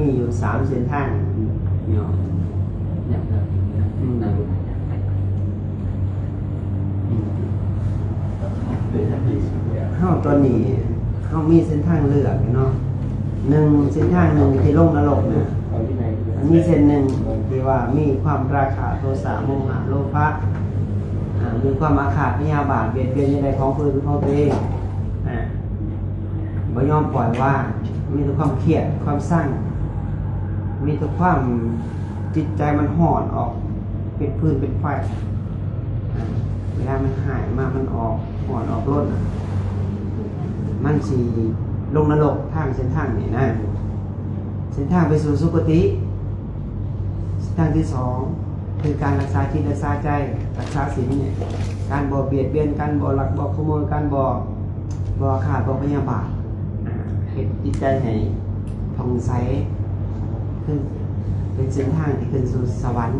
ມີຢູ່ສາມເສັ້ນທາງເນາະ. ອືມ ອືມ ເຮົາຕອນນີ້ເຮົາມີເສັ້ນທາງເລືອກເນາະ. ໜຶ່ງ ເສັ້ນທາງໜຶ່ງທີ່ລົງນະລົກນະ ມັນມີເສັ້ນໜຶ່ງທີ່ວ່າມີຄວາມລາຄະ ໂທສະ ໂມຫະ ໂລພະ ອາ ມີຄວາມອາຄາດພະຍາບາດ ບຽດບຽນແນວໃດຂອງຜູ້ອື່ນ ຂອງຕົວເອງ ອາ ບໍ່ຍອມປ່ອຍວາງ ມີແຕ່ຄວາມຄຽດ ຄວາມຊັງ ມີແຕ່ຄວາມ ຈິດໃຈມັນຮ້ອນອອກເປັນຟືນເປັນໄຟ ອາ ເວລາມັນຮ້າຍມາ ມັນອອກຮ້ອນອອກລົນ ມັນຊິລົງນະລົກທາງເສັ້ນທາງນີ້ນະ. ເສັ້ນທາງໄປສູ່ສຸຄະຕິ ເສັ້ນທາງທີສອງ ຄືການລັກສາຈິດ ລັກສາໃຈ ລັກສາສິນນີ້ ການບໍ່ບຽດບຽນ ການບໍ່ລັກບໍ່ຂະໂມຍ ການບໍ່ ບໍ່ອາຄາດ ບໍ່ພະຍາບາດ ອາ ເຮັດຈິດໃຈໃຫ້ຜ່ອງໃສ ຄືເປັນເສັ້ນທາງທີ່ຂຶ້ນສູ່ສະຫວັນ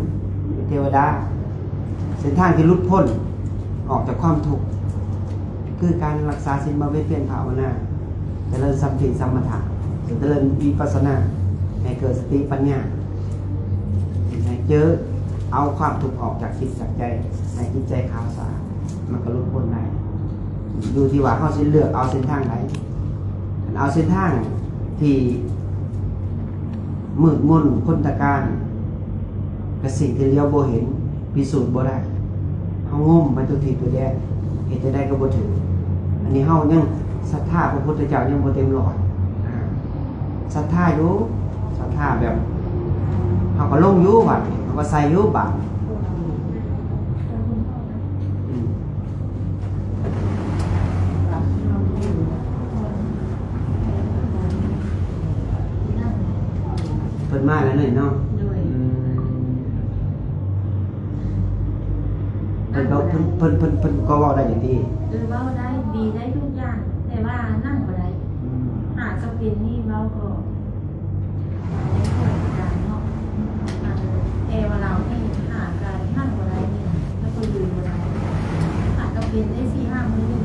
ເປັນເທວະດາ ເສັ້ນທາງທີ່ຫຼຸດພົ້ນອອກຈາກຄວາມທຸກ ຄືການລັກສາສິນ ບຳເພັນພຽນ ພາວະນາ ຈະເລີນສຳທິສຳມະຖະ ຈະເລີນວິປັດສະນາ ໃຫ້ເກີດສະຕິປັນຍາ ໃຫ້ເຈີເອົາຄວາມທຸກອອກຈາກຈິດຈາກໃຈ ໃຫ້ຈິດໃຈຂາວສະອາດ ມັນກໍຫຼຸດພົ້ນໄດ້ ຢູ່ທີ່ວ່າເຮົາຊິເລືອກເອົາເສັ້ນທາງໃດ. ຄັນເອົາເສັ້ນທາງທີ່ມືດມົນມົນຕະການ ກະສິ່ງທີ່ຫຼຽວບໍ່ເຫັນ ພິສູດບໍ່ໄດ້ ເຮົາງົມໄປທຸກທີ່ທຸກແດນ ເຮັດຈັ່ງໃດກໍບໍ່ຖືກ. ອັນນີ້ເຮົາຍັງສັດທາພະພຸດທະເຈົ້າຍັງບໍ່ເຕັມຮ້ອຍ ອາ ສັດທາຢູ່ ສັດທາແບບ ເຮົາກໍລົງຢູ່ບາດນີ້ ເຮົາກໍໃສ່ຢູ່ບາດນີ້ ອືມ ເພິ່ນມາແລ້ວເນາະ ໂດຍ ອືມ ເພິ່ນກໍ ເພິ່ນ ເພິ່ນ ເພິ່ນ ເພິ່ນກໍເວົ້າໄດ້ຢູ່ຕິ ເອີ ເວົ້າໄດ້ ດີໄດ້ທຸກຢ່າງ ແຕ່ວ່ານັ່ງບໍ່ໄດ້ ອືມ ຫາກະເປັນນີ້ ເວົ້າກໍ ເນາະ ແຕ່ວ່າລາວນີ້ຫາກະນັ່ງບໍ່ໄດ້ນີ້ ແລ້ວກໍຢືນບໍ່ໄດ້ ຫາກະເປັນໄດ້ສີ່ຫ້າມື້ ອືມ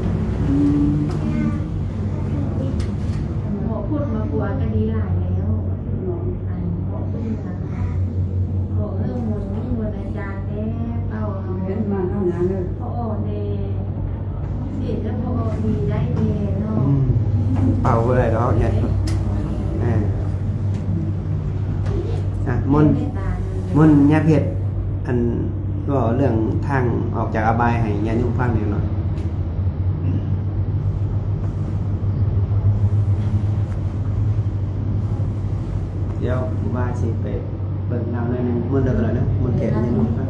ໝໍພຸດມາປົວກະດີຫຼາຍແລ້ວ ອັນໝໍພຸດນະ ຂໍເອີ້ນມົນ ມົນອາຈານແດ່ ເປົ່າເອົາ ເຫັນມາທຳງານເດີ ພໍອອກແດ່ ເຫັນແລ້ວພໍອອກດີໄດ້ແດ່ເນາະ ອືມ ເປົ່າບໍ່ໄດ້ດອກຍາດ ເອີ ອ່ະ ມົນ ມົນຍາເພັດ ອັນ ເວົ້າເລື່ອງທາງອອກຈາກອະບາຍໃຫ້ຍາດໂຍມຟັງແດ່ໜ້ອຍ. ດຽວຄູບາຊິໄປເບິ່ງເລົ່າໜ້ອຍໜຶ່ງ ມົນເດີກໍໄດ້ນະ ມົນແກ່ນຍາດໂຍມຟັງ.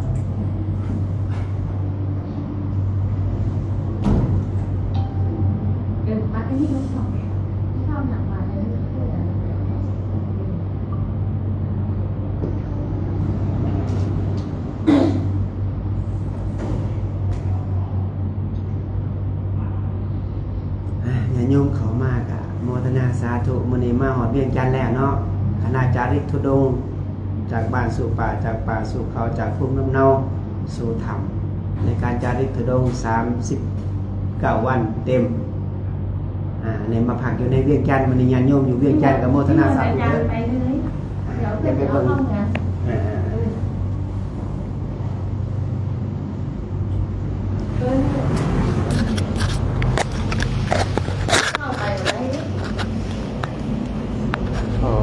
ອ່າ ຍາດໂຍມເຂົ້າມາກະໂມທະນາສາທຸ ມື້ນີ້ມາຮອດວຽງຈັນແລ້ວເນາະ ຄະນະຈາລິກທຸດົງ ຈາກບ້ານສູ່ປ່າ ຈາກປ່າສູ່ເຂົາ ຈາກພູມລຳເນົາສູ່ຖ້ຳ ໃນການຈາລິກທຸດົງສາມສິບເກົ້າວັນເຕັມ ອ່າ ໄດ້ມາພັກຢູ່ໃນວຽງຈັນ ມື້ນີ້ຍາດໂຍມຢູ່ວຽງຈັນກະໂມທະນາສາທຸເດີ ໄປເລີຍ ອ່າ ດຽວໄປເບິ່ງ ເອີ ເອີ ເຂົ້າໄປບໍ່ໄດ້ເດ້ ອໍ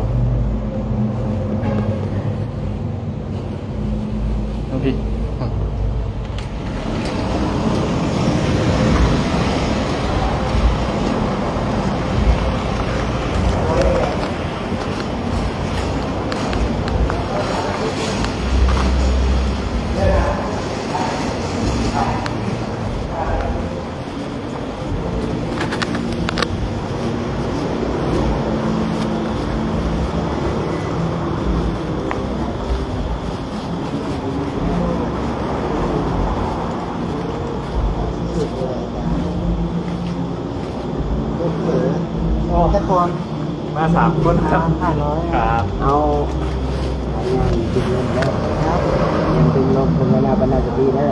ໂອເຄ. ອໍ ຈັກຄົນ? ມາສາມຄົນຄັບ. ຫ້າຮ້ອຍ ຄັບ. ເອົາ ເອົາເງິນຕິດລົມເດີ ເງິນຕິດລົມເພິ່ນເວລາບັນດາສະຕິເດີ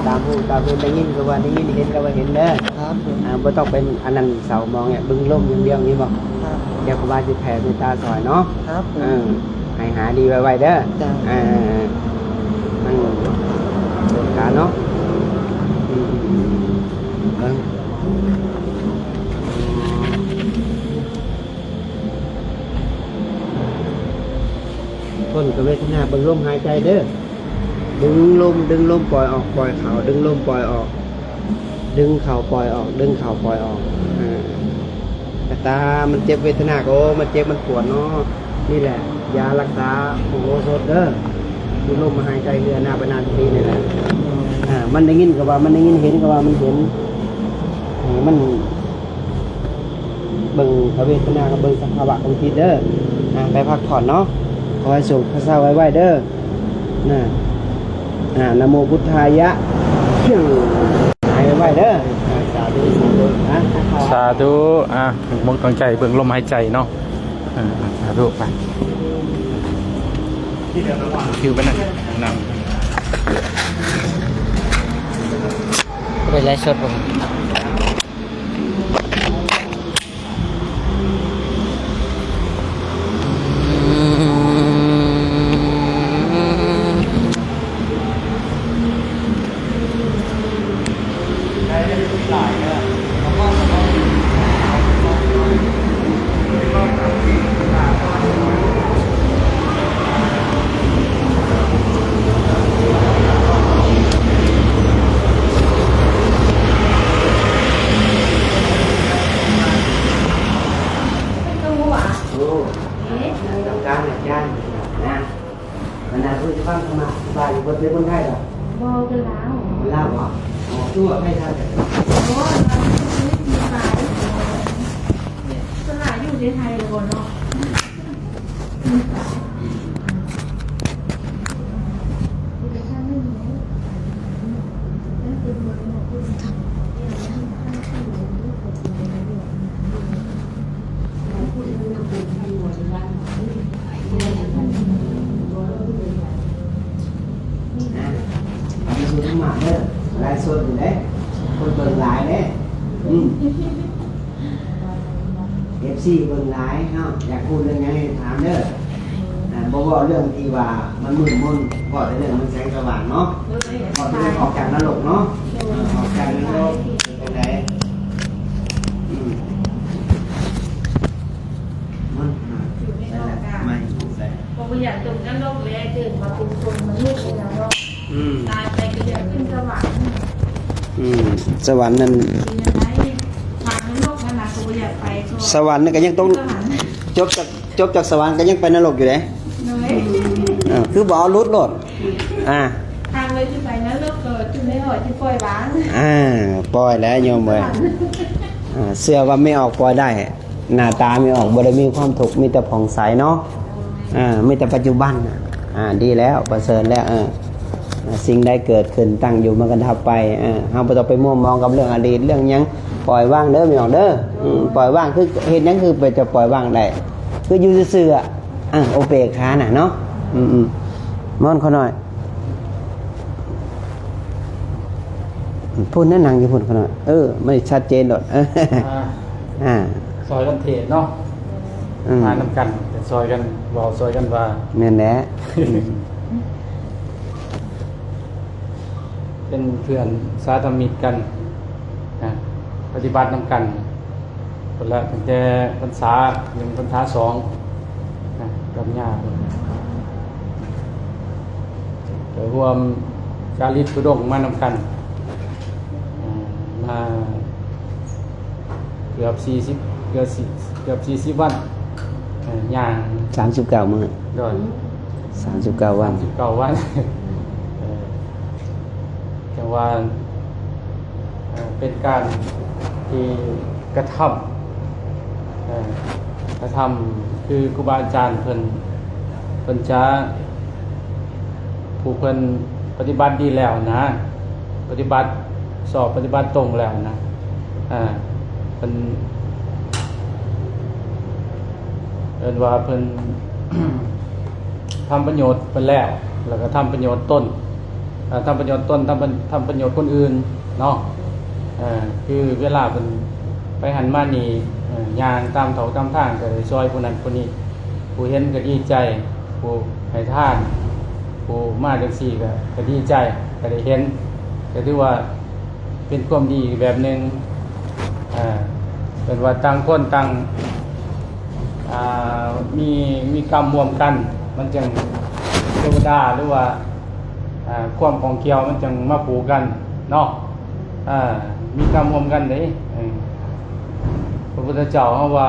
ຕາມຮູ້ຕາມເຫັນ ໄດ້ຍິນກໍວ່າໄດ້ຍິນ ເຫັນກໍວ່າເຫັນເດີ. ครับผม ອ່າ ບໍ່ຕ້ອງໄປອັນນັ້ນເຊົາມອງ ເບິ່ງລົມຢ່າງດຽວນີ້ບໍ່? ครับ ດຽວຄູບາຊິແຜ່ເມດຕາຊ່ອຍເນາະ. ครับผม ເອີ ໃຫ້ຫາຍດີໄວໆເດີ. ຈົ້າ ເອີ ມັນການເນາະ ເບິ່ງ ທົນກັບເວທະນາ ເບິ່ງລົມຫາຍໃຈເດີ. ດຶງລົມ ດຶງລົມ ປ່ອຍອອກ ປ່ອຍເຂົ້າ ດຶງລົມ ປ່ອຍອອກ ດຶງເຂົ້າ ປ່ອຍອອກ ດຶງເຂົ້າ ປ່ອຍອອກ. ເອີ ກະຕາມັນເຈັບເວທະນາ ກະ ໂອ້ ມັນເຈັບ ມັນປວດເນາະ. ນີ້ແຫຼະ ຢາລັກສາຂອງໂອສົດເດີ. ດູລົມຫາຍໃຈເຮືອໜ້າໄປໜ້າທີ່ນີ້ແຫຼະ. ອ່າ ມັນໄດ້ຍິນກະວ່າມັນໄດ້ຍິນ ເຫັນກະວ່າມັນເຫັນ ໃຫ້ມັນ ເບິ່ງເວທະນາກັບເບິ່ງສະພາວະຂອງຈິດເດີ. ອ່າ ໄປພັກຜ່ອນເນາະ. ຂໍໃຫ້ໂຊກໃຫ້ເຊົາໄວໆເດີ. ນະ ອ່າ ນະໂມພຸດທາຍະ ຫາຍໄວໆເດີ. ສາທຸ ສາທຸ ສາທຸ. ອ່າ ຕັ້ງອົກຕັ້ງໃຈເບິ່ງລົມຫາຍໃຈເນາະ. ອ່າ ສາທຸ. ໄປ ຄິວໄປນຳ ນຳ ໄປໄລຟ໌ສົດບໍ່? ໂອ້ ເອີ ຕ້ອງການອາຈານນະ. ບັນດາຜູ້ທີ່ຟັງທຳມະອະທິບາຍຢູ່ ເພິ່ນເປັນຄົນໄທບໍ່? ບໍ່ ເປັນລາວ. ຄົນລາວບໍ່? ອໍ ຄືວ່າໄທທາງກັນ. ໂອ້ ລາວມີຫຼາຍ ສ່ວນຫຼາຍຢູ່ໃນໄທແລ້ວບໍ່ເນາະ. ໄລຟ໌ສົດຢູ່ເດ້ ຄົນເບິ່ງຫຼາຍເດ້ ອືມ ເອັຟຊີເບິ່ງຫຼາຍເນາະ. ຢາກຮູ້ເລື່ອງຫຍັງໃຫ້ຖາມເດີ. ອ່າ ບໍ່ເວົ້າເລື່ອງທີ່ວ່າມັນມືດມົນ ເວົ້າແຕ່ເລື່ອງມັນແສງສະຫວ່າງເນາະ. ເວົ້າແຕ່ເລື່ອງອອກຈາກນະລົກເນາະ. ເອີ ອອກຈາກນະລົກເປັນຈັ່ງໃດ? ອືມ ມັນ ຢູ່ໃນໂລກກາ ໄມ່ໃສ່ ບໍ່ຢາກຕົກນະລົກແລ ເກີດມາເປັນຄົນມະນຸດນີ້ແລ້ວເນາະ. ອືມ ຕາຍໄປກະຢາກຂຶ້ນສະຫວັນ. ອືມ ສະຫວັນນັ້ນ ເປັນຈັ່ງໃດ? ທາງນະລົກຫັ້ນນະ ກະບໍ່ຢາກໄປ. ສະຫວັນນັ້ນກະຍັງຕ້ອງ ສະຫວັນ ຈົບຈາກ ຈົບຈາກສະຫວັນກະຍັງໄປນະລົກຢູ່ເດ້. ໂດຍ ເອີ ຄືບໍ່ເອົາຫຼຸດໂລດ. ອ່າ ທາງເລີຍຊິໄປນະລົກກະຄືແມ່ອອກຊິປ່ອຍວາງ. ອ່າ ປ່ອຍແລ້ວໂຍມເອີຍ. ອ່າ ເຊື່ອວ່າແມ່ອອກປ່ອຍໄດ້. ໜ້າຕາແມ່ອອກບໍ່ໄດ້ມີຄວາມທຸກ ມີແຕ່ຜ່ອງໃສເນາະ. ເອີ ມີແຕ່ປັດຈຸບັນ. ອ່າ ດີແລ້ວ ປະເສີດແລ້ວ. ເອີ ສິ່ງໃດເກີດຂຶ້ນຕັ້ງຢູ່ມັນກະດັບໄປ. ເອີ ເຮົາບໍ່ຕ້ອງໄປມົວໝອງກັບເລື່ອງອະດີດເລື່ອງຫຍັງ. ປ່ອຍວາງເດີແມ່ອອກເດີ. ອືມ ປ່ອຍວາງ ຄືເຮັດຫຍັງຄືໄປຈະປ່ອຍວາງໄດ້? ຄືຢູ່ຊື່ໆ ອາ ອຸເບກຂານະເນາະ. ອືມໆ ມອນຂະນ້ອຍ. ພຸ້ນນະ ນັ່ງຢູ່ພຸ້ນຂະນ້ອຍ. ເອີ ມັນຊັດເຈນໂລດ. ອ່າ ອ່າ ຊ່ອຍກັນເທດເນາະ. ອືມ ມານຳກັນ ເປັນຊ່ອຍກັນເວົ້າ ຊ່ອຍກັນວ່າ. ແມ່ນແຫຼະ. ເປັນເພື່ອນສາທະມິດກັນນະ ປະຕິບັດນຳກັນ. ພຸ້ນລະ ຕັ້ງແຕ່ພັນສາໜຶ່ງ ພັນສາສອງນະ ກັບຍາພຸ້ນ ກະຮ່ວມຈາລິກທຸດົງມານຳກັນ ອ່າ ມາເກືອບສີ່ສິບ ເກືອບສີ່ ເກືອບສີ່ສິບວັນ ເອີ ຍ່າງ ສາມສິບເກົ້າມື້. ໂດຍ ສາມສິບເກົ້າວັນ ສາມສິບເກົ້າວັນ. ເອີ ຈັ່ງວ່າ ເອີ ເປັນການທີ່ກະທຳ ເອີ ກະທຳຄືຄູບາອາຈານເພິ່ນ ເພິ່ນຈະ ຜູ້ເພິ່ນປະຕິບັດດີແລ້ວນະ ປະຕິບັດຊອບ ປະຕິບັດຕົງແລ້ວນະ ເອີ ເພິ່ນ ເອີ້ນວ່າເພິ່ນ ທຳປະໂຫຍດເພິ່ນແລ້ວ ແລ້ວກະທຳປະໂຫຍດຕົນ ເອີ ທຳປະໂຫຍດຕົນ ທຳປະ ທຳປະໂຫຍດຄົນອື່ນເນາະ. ເອີ ຄືເວລາເພິ່ນໄປຫັ້ນມານີ້ ເອີ ຍ່າງຕາມເຖົາຕາມທາງ ກໍໄດ້ຊ່ອຍຜູ້ນັ້ນຜູ້ນີ້ ຜູ້ເຫັນກໍດີໃຈ ຜູ້ໃຫ້ທານ ຜູ້ມາຈັ່ງຊີ້ກໍ ກໍດີໃຈ ກໍໄດ້ເຫັນ ກໍຖືວ່າເປັນຄວາມດີອີກແບບໜຶ່ງ. ເອີ ເພິ່ນວ່າຕ່າງຄົນຕ່າງ ອ່າ ມີ ມີກຳຮ່ວມກັນ ມັນຈັ່ງເທວະດາ ຫຼືວ່າ ອ່າ ຄວາມຂ້ອງກ່ຽວມັນຈັ່ງມາປູກັນເນາະ. ອ່າ ມີກຳຮ່ວມກັນເດ້. ເອີ ພະພຸດທະເຈົ້າເຮົາວ່າ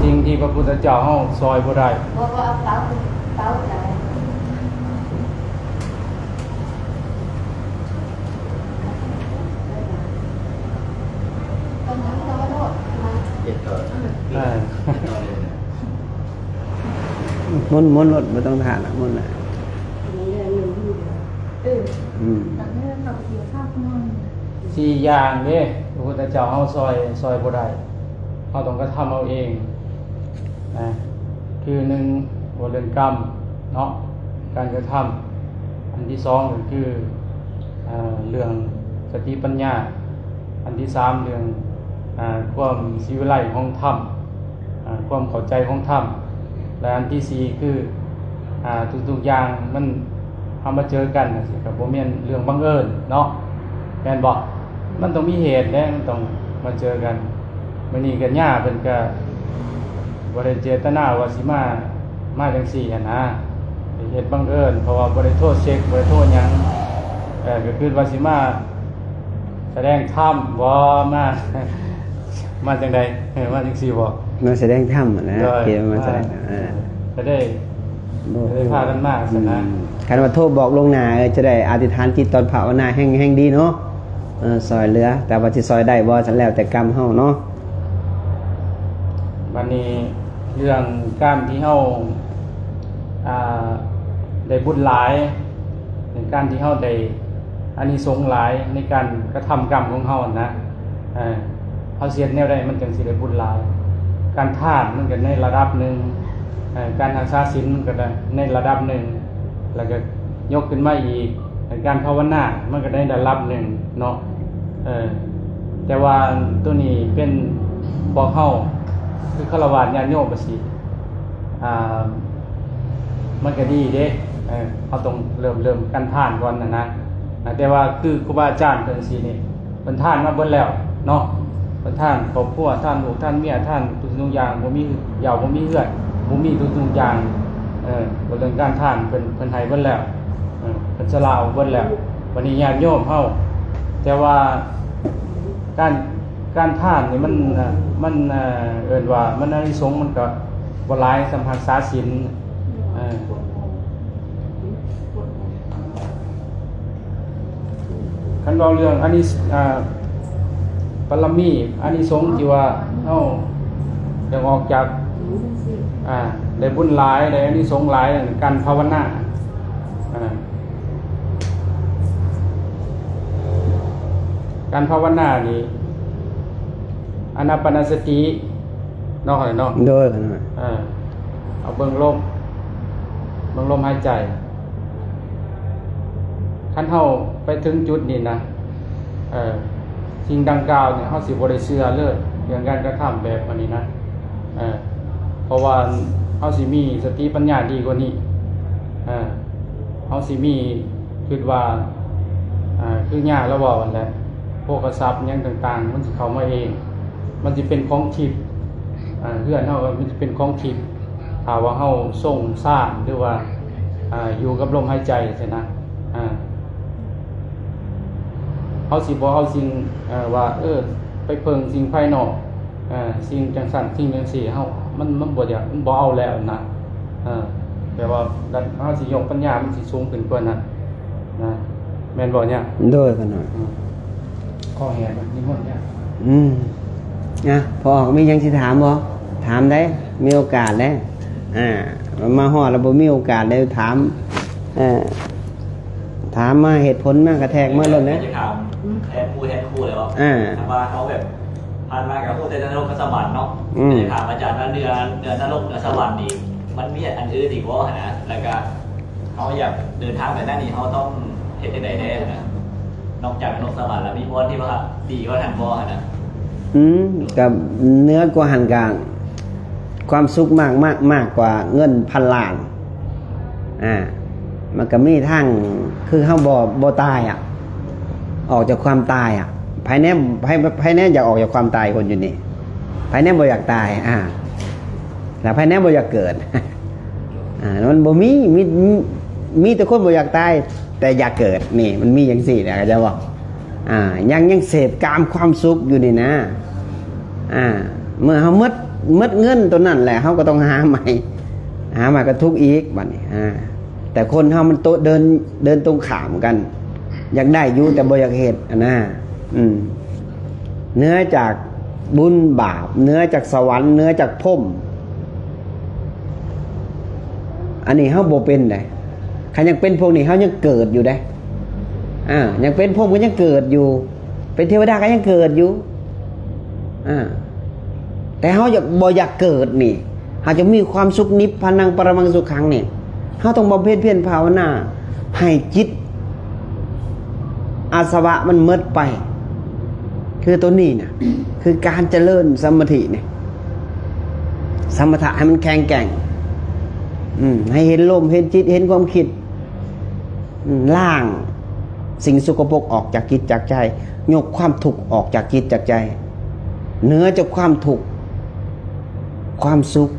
ສິ່ງທີ່ພະພຸດທະເຈົ້າເຮົາຊ່ອຍບໍ່ໄດ້ ບໍ່ ບໍ່ເອົາເຕົາ ເຕົາໃຈ ເຮັດຕໍ່ ເອີ ເຮັດຕໍ່ເລີຍນະ. ໝຸນ ໝຸນລົດ ບໍ່ຕ້ອງຖ້າລະ ໝຸນລະ. ເອີ ອືມ ສີ່ຢ່າງເດ້ ພະພຸດທະເຈົ້າເຮົາຊ່ອຍ ຊ່ອຍບໍ່ໄດ້ ເຮົາຕ້ອງກະທຳເອົາເອງນະ. ຄືໜຶ່ງ ເວົ້າເລື່ອງກຳເນາະ ການກະທຳ. ອັນທີສອງກໍຄື ເອີ ເລື່ອງສະຕິປັນຍາ. ອັນທີສາມ ເລື່ອງ ເອີ ຄວາມສີວິໄລຂອງທຳ ອ່າ ຄວາມເຂົ້າໃຈຂອງທຳ ແລະ ອັນທີສີ່ຄື ອ່າ ທຸກໆຢ່າງມັນ ເຮົາມາເຈີກັນຈັ່ງຊີ້ ກໍບໍ່ແມ່ນເລື່ອງບັງເອີນເນາະ ແມ່ນບໍ່? ມັນຕ້ອງມີເຫດເດ້ ມັນຕ້ອງມາເຈີກັນ. ມື້ນີ້ກັນຍາເພິ່ນກໍບໍ່ໄດ້ເຈດຕະນາວ່າຊິມາ ມາຈັ່ງຊີ້ຫັ້ນນະ ເຮັດບັງເອີນ ເພາະວ່າບໍ່ໄດ້ໂທເຊັກ ບໍ່ໄດ້ໂທຫຍັງ ເອີ ກໍຄິດວ່າຊິມາ ສະແດງທຳບໍ່ ມາ ມາຈັ່ງໃດ? ເອີ ມາຈັ່ງຊີ້ບໍ່? ມາສະແດງທຳຫັ້ນນະ ໂດຍ ທີ່ມາສະແດງ ມາ ເອີ ກໍໄດ້ ບໍ່ ກໍໄດ້ພາກັນມາຊັ້ນນະ. ອືມ ຄັນວ່າໂທບອກລ່ວງໜ້າ ເອີ ຈະໄດ້ອະທິຖານຈິດຕອນພາວະນາແຮ່ງ ແຮ່ງດີເນາະ ເອີ ຊ່ອຍເຫຼືອ ແຕ່ວ່າຊິຊ່ອຍໄດ້ບໍ່ ຊັ້ນແລ້ວແຕ່ກຳເຮົາເນາະ. ບັດນີ້ເລື່ອງການທີ່ເຮົາ ອ່າ ໄດ້ບຸນຫຼາຍ ໃນການທີ່ເຮົາໄດ້ອານິສົງຫຼາຍໃນການກະທຳກຳຂອງເຮົາຫັ້ນນະ ເອີ ເຮົາຊິເຮັດແນວໃດມັນຈັ່ງຊິໄດ້ບຸນຫຼາຍ? ການທານມັນກໍໃນລະດັບໜຶ່ງ ເອີ ການຮັກສາສິນມັນກໍໄດ້ໃນລະດັບໜຶ່ງ ແລ້ວກໍຍົກຂຶ້ນມາອີກ ການພາວະນາມັນກໍໃນລະດັບໜຶ່ງເນາະ ເອີ ແຕ່ວ່າໂຕນີ້ເປັນພວກເຮົາ ຄືຄາລະວາດຍາດໂຍມວ່າຊີ້ ອ່າ ມັນກໍດີເດ້ ເອີ ເຮົາຕ້ອງເລີ່ມ ເລີ່ມການທານກ່ອນຫັ້ນນະ. ແຕ່ວ່າຄືຄູບາອາຈານເພິ່ນຊີ້ນີ້ ເພິ່ນທານມາເບິດແລ້ວເນາະ ເພິ່ນທານຄອບຄົວ ທານລູກ ທານເມຍ ທານທຸກສິ່ງທຸກຢ່າງ ບໍ່ມີຢາວ ບໍ່ມີເຮືອນ ບໍ່ມີທຸກສິ່ງທຸກຢ່າງ ເອີ ເລື່ອງການທານເພິ່ນ ເພິ່ນໃຫ້ເບິດແລ້ວ ເອີ ເພິ່ນສະຫຼະອອກເບິດແລ້ວ. ບັດນີ້ຍາດໂຍມເຮົາ ແຕ່ວ່າການ ການທານນີ້ມັນ ມັນ ເອີ້ນວ່າມັນອານິສົງມັນກໍບໍ່ຫຼາຍສ່ຳຮັກສາສິນ ເອີ ຄັນເວົ້າເລື່ອງອານິ ອ່າ ບາລະມີ ອານິສົງທີ່ວ່າເຮົາໄດ້ອອກຈາກ ອ່າ ໄດ້ບຸນຫຼາຍ ໄດ້ອານິສົງຫຼາຍ ການພາວະນາ ອ່າ ການພາວະນານີ້ ອານາປານະສະຕິ ເນາະ ເນາະ ໂດຍ ເອີ ເອົາເບິ່ງລົມ ເບິ່ງລົມຫາຍໃຈ. ຄັນເຮົາໄປເຖິງຈຸດນີ້ນະ ເອີ ສິ່ງດັ່ງກ່າວນີ້ ເຮົາຊິບໍ່ໄດ້ເຊື່ອເລີຍ ເລື່ອງການກະທຳແບບອັນນີ້ນະ ເອີ ເພາະວ່າເຮົາຊິມີສະຕິປັນຍາດີກວ່ານີ້ ເອີ ເຮົາຊິມີ ຄິດວ່າ ອ່າ ຄືຍ່າລາວເວົ້າຫັ້ນແຫຼະ ໂພຄະຊັບຫຍັງຕ່າງໆ ມັນຊິເຂົ້າມາເອງ ມັນຊິເປັນຂອງທິບ ອ່າ ເຮືອນເຮົາກໍມັນຊິເປັນຂອງທິບ ຖ້າວ່າເຮົາຊົງຊານ ຫຼືວ່າ ອ່າ ຢູ່ກັບລົມຫາຍໃຈຊີ້ນະ ອ່າ ເຮົາຊິບໍ່ເອົາສິ່ງ ເອີ ວ່າ ເອີ ໄປເພິ່ງສິ່ງພາຍນອກ ເອີ ສິ່ງຈັ່ງຊັ້ນ ສິ່ງຈັ່ງຊີ້ ເຮົາ ມັນ ມັນບໍ່ຢາກ ມັນບໍ່ເອົາແລ້ວນະ ເອີ ແປວ່າເຮົາຊິຍົກປັນຍາ ມັນຊິສູງຂຶ້ນກວ່ານັ້ນນະ ແມ່ນບໍ່ຍາ? ໂດຍ ຂະນ້ອຍ ອືມ ຂໍແຮງ ນິມົນຍາ ອືມ ອ່ະ ພໍ່ອອກ ມີຫຍັງຊິຖາມບໍ່? ຖາມໄດ້ ມີໂອກາດເດ້ ອ່າ ມາຮອດແລ້ວບໍ່ມີໂອກາດໄດ້ຖາມ ເອີ ຖາມມາ ເຫດຜົນມາກະແທກມາໂລດເດ້ ຢາກຈະຖາມແທນໝູ່ແທນຄູ່ແລ້ວ ອ່າ ຖ້າວ່າເຮົາແບບ ຜ່ານມາກໍຮູ້ແຕ່ນະລົກກັບສະຫວັນເນາະ ອືມ ຢາກຈະຖາມອາຈານວ່າເໜືອ ເໜືອນະລົກເໜືອສະຫວັນນີ້ ມັນມີອັນອື່ນອີກບໍ່ຫັ້ນນະ? ແລ້ວກະເຮົາຢາກເດີນທາງໄປນັ້ນນີ້ ເຮົາຕ້ອງເຮັດຈັ່ງໃດແດ່ຫັ້ນນະ? ນອກຈາກນະລົກສະຫວັນແລ້ວ ມີບ່ອນທີ່ວ່າດີກວ່ານັ້ນບໍ່ຫັ້ນນະ? ອືມ ກໍເໜືອກວ່າຫັ້ນກໍຄວາມສຸກມາກ ມາກ ມາກກວ່າເງິນພັນລ້ານ. ອ່າ ມັນກໍມີທາງ ຄືເຮົາບໍ່ ບໍ່ຕາຍອະ ອອກຈາກຄວາມຕາຍອະ. ໃຜແນ່ ໃຜ ໃຜແນ່ຢາກອອກຈາກຄວາມຕາຍ ຄົນຢູ່ນີ້? ໃຜແນ່ບໍ່ຢາກຕາຍ? ອ່າ ແລ້ວໃຜແນ່ບໍ່ຢາກເກີດ? ອ່າ ມັນບໍ່ມີ ມີ ມີແຕ່ຄົນບໍ່ຢາກຕາຍ ແຕ່ຢາກເກີດ. ນີ້ ມັນມີຈັ່ງຊີ້ແຫຼະ ເຂົາເຈົ້າເວົ້າ. ອ່າ ຍັງ ຍັງເສບກາມຄວາມສຸກຢູ່ນີ້ນະ. ອ່າ ເມື່ອເຮົາໝົດ ໝົດເງິນຕົວນັ້ນແຫຼະ ເຮົາກໍຕ້ອງຫາໃໝ່ ຫາໃໝ່ກໍທຸກອີກບັດນີ້. ອ່າ ແຕ່ຄົນເຮົາມັນໂຕ ເດີນ ເດີນຕົງຂ້າມກັນ ຢາກໄດ້ຢູ່ ແຕ່ບໍ່ຢາກເຮັດຫັ້ນນະ. ອືມ ເໜືອຈາກບຸນບາບ ເໜືອຈາກສະຫວັນ ເໜືອຈາກພົມ ອັນນີ້ເຮົາບໍ່ເປັນໃດ. ຄັນຍັງເປັນພວກນີ້ ເຮົາຍັງເກີດຢູ່ໃດ. ອ່າ ຍັງເປັນພົມກໍຍັງເກີດຢູ່ ເປັນເທວະດາກໍຍັງເກີດຢູ່. ອ່າ ແຕ່ເຮົາຢາກ ບໍ່ຢາກເກີດນີ້ ເຮົາຈະມີຄວາມສຸກ ນິບພານັງປະຣະມັງສຸຂັງນີ້ ເຮົາຕ້ອງບຳເພັນພຽນພາວະນາໃຫ້ຈິດອາສະວະມັນໝົດໄປ. ຄືໂຕນີ້ນະ ຄືການຈະເລີນສະມາທິນີ້ ສະມະຖະໃຫ້ມັນແຂງແກ່ງ. ອືມ ໃຫ້ເຫັນລົມ ເຫັນຈິດ ເຫັນຄວາມຄິດ. ອືມ ລ້າງສິ່ງສົກກະປົກອອກຈາກຈິດຈາກໃຈ, ຍົກຄວາມທຸກອອກຈາກຈິດຈາກໃຈ, ເໜືອຈາກຄວາມທຸກ ຄວາມສຸກ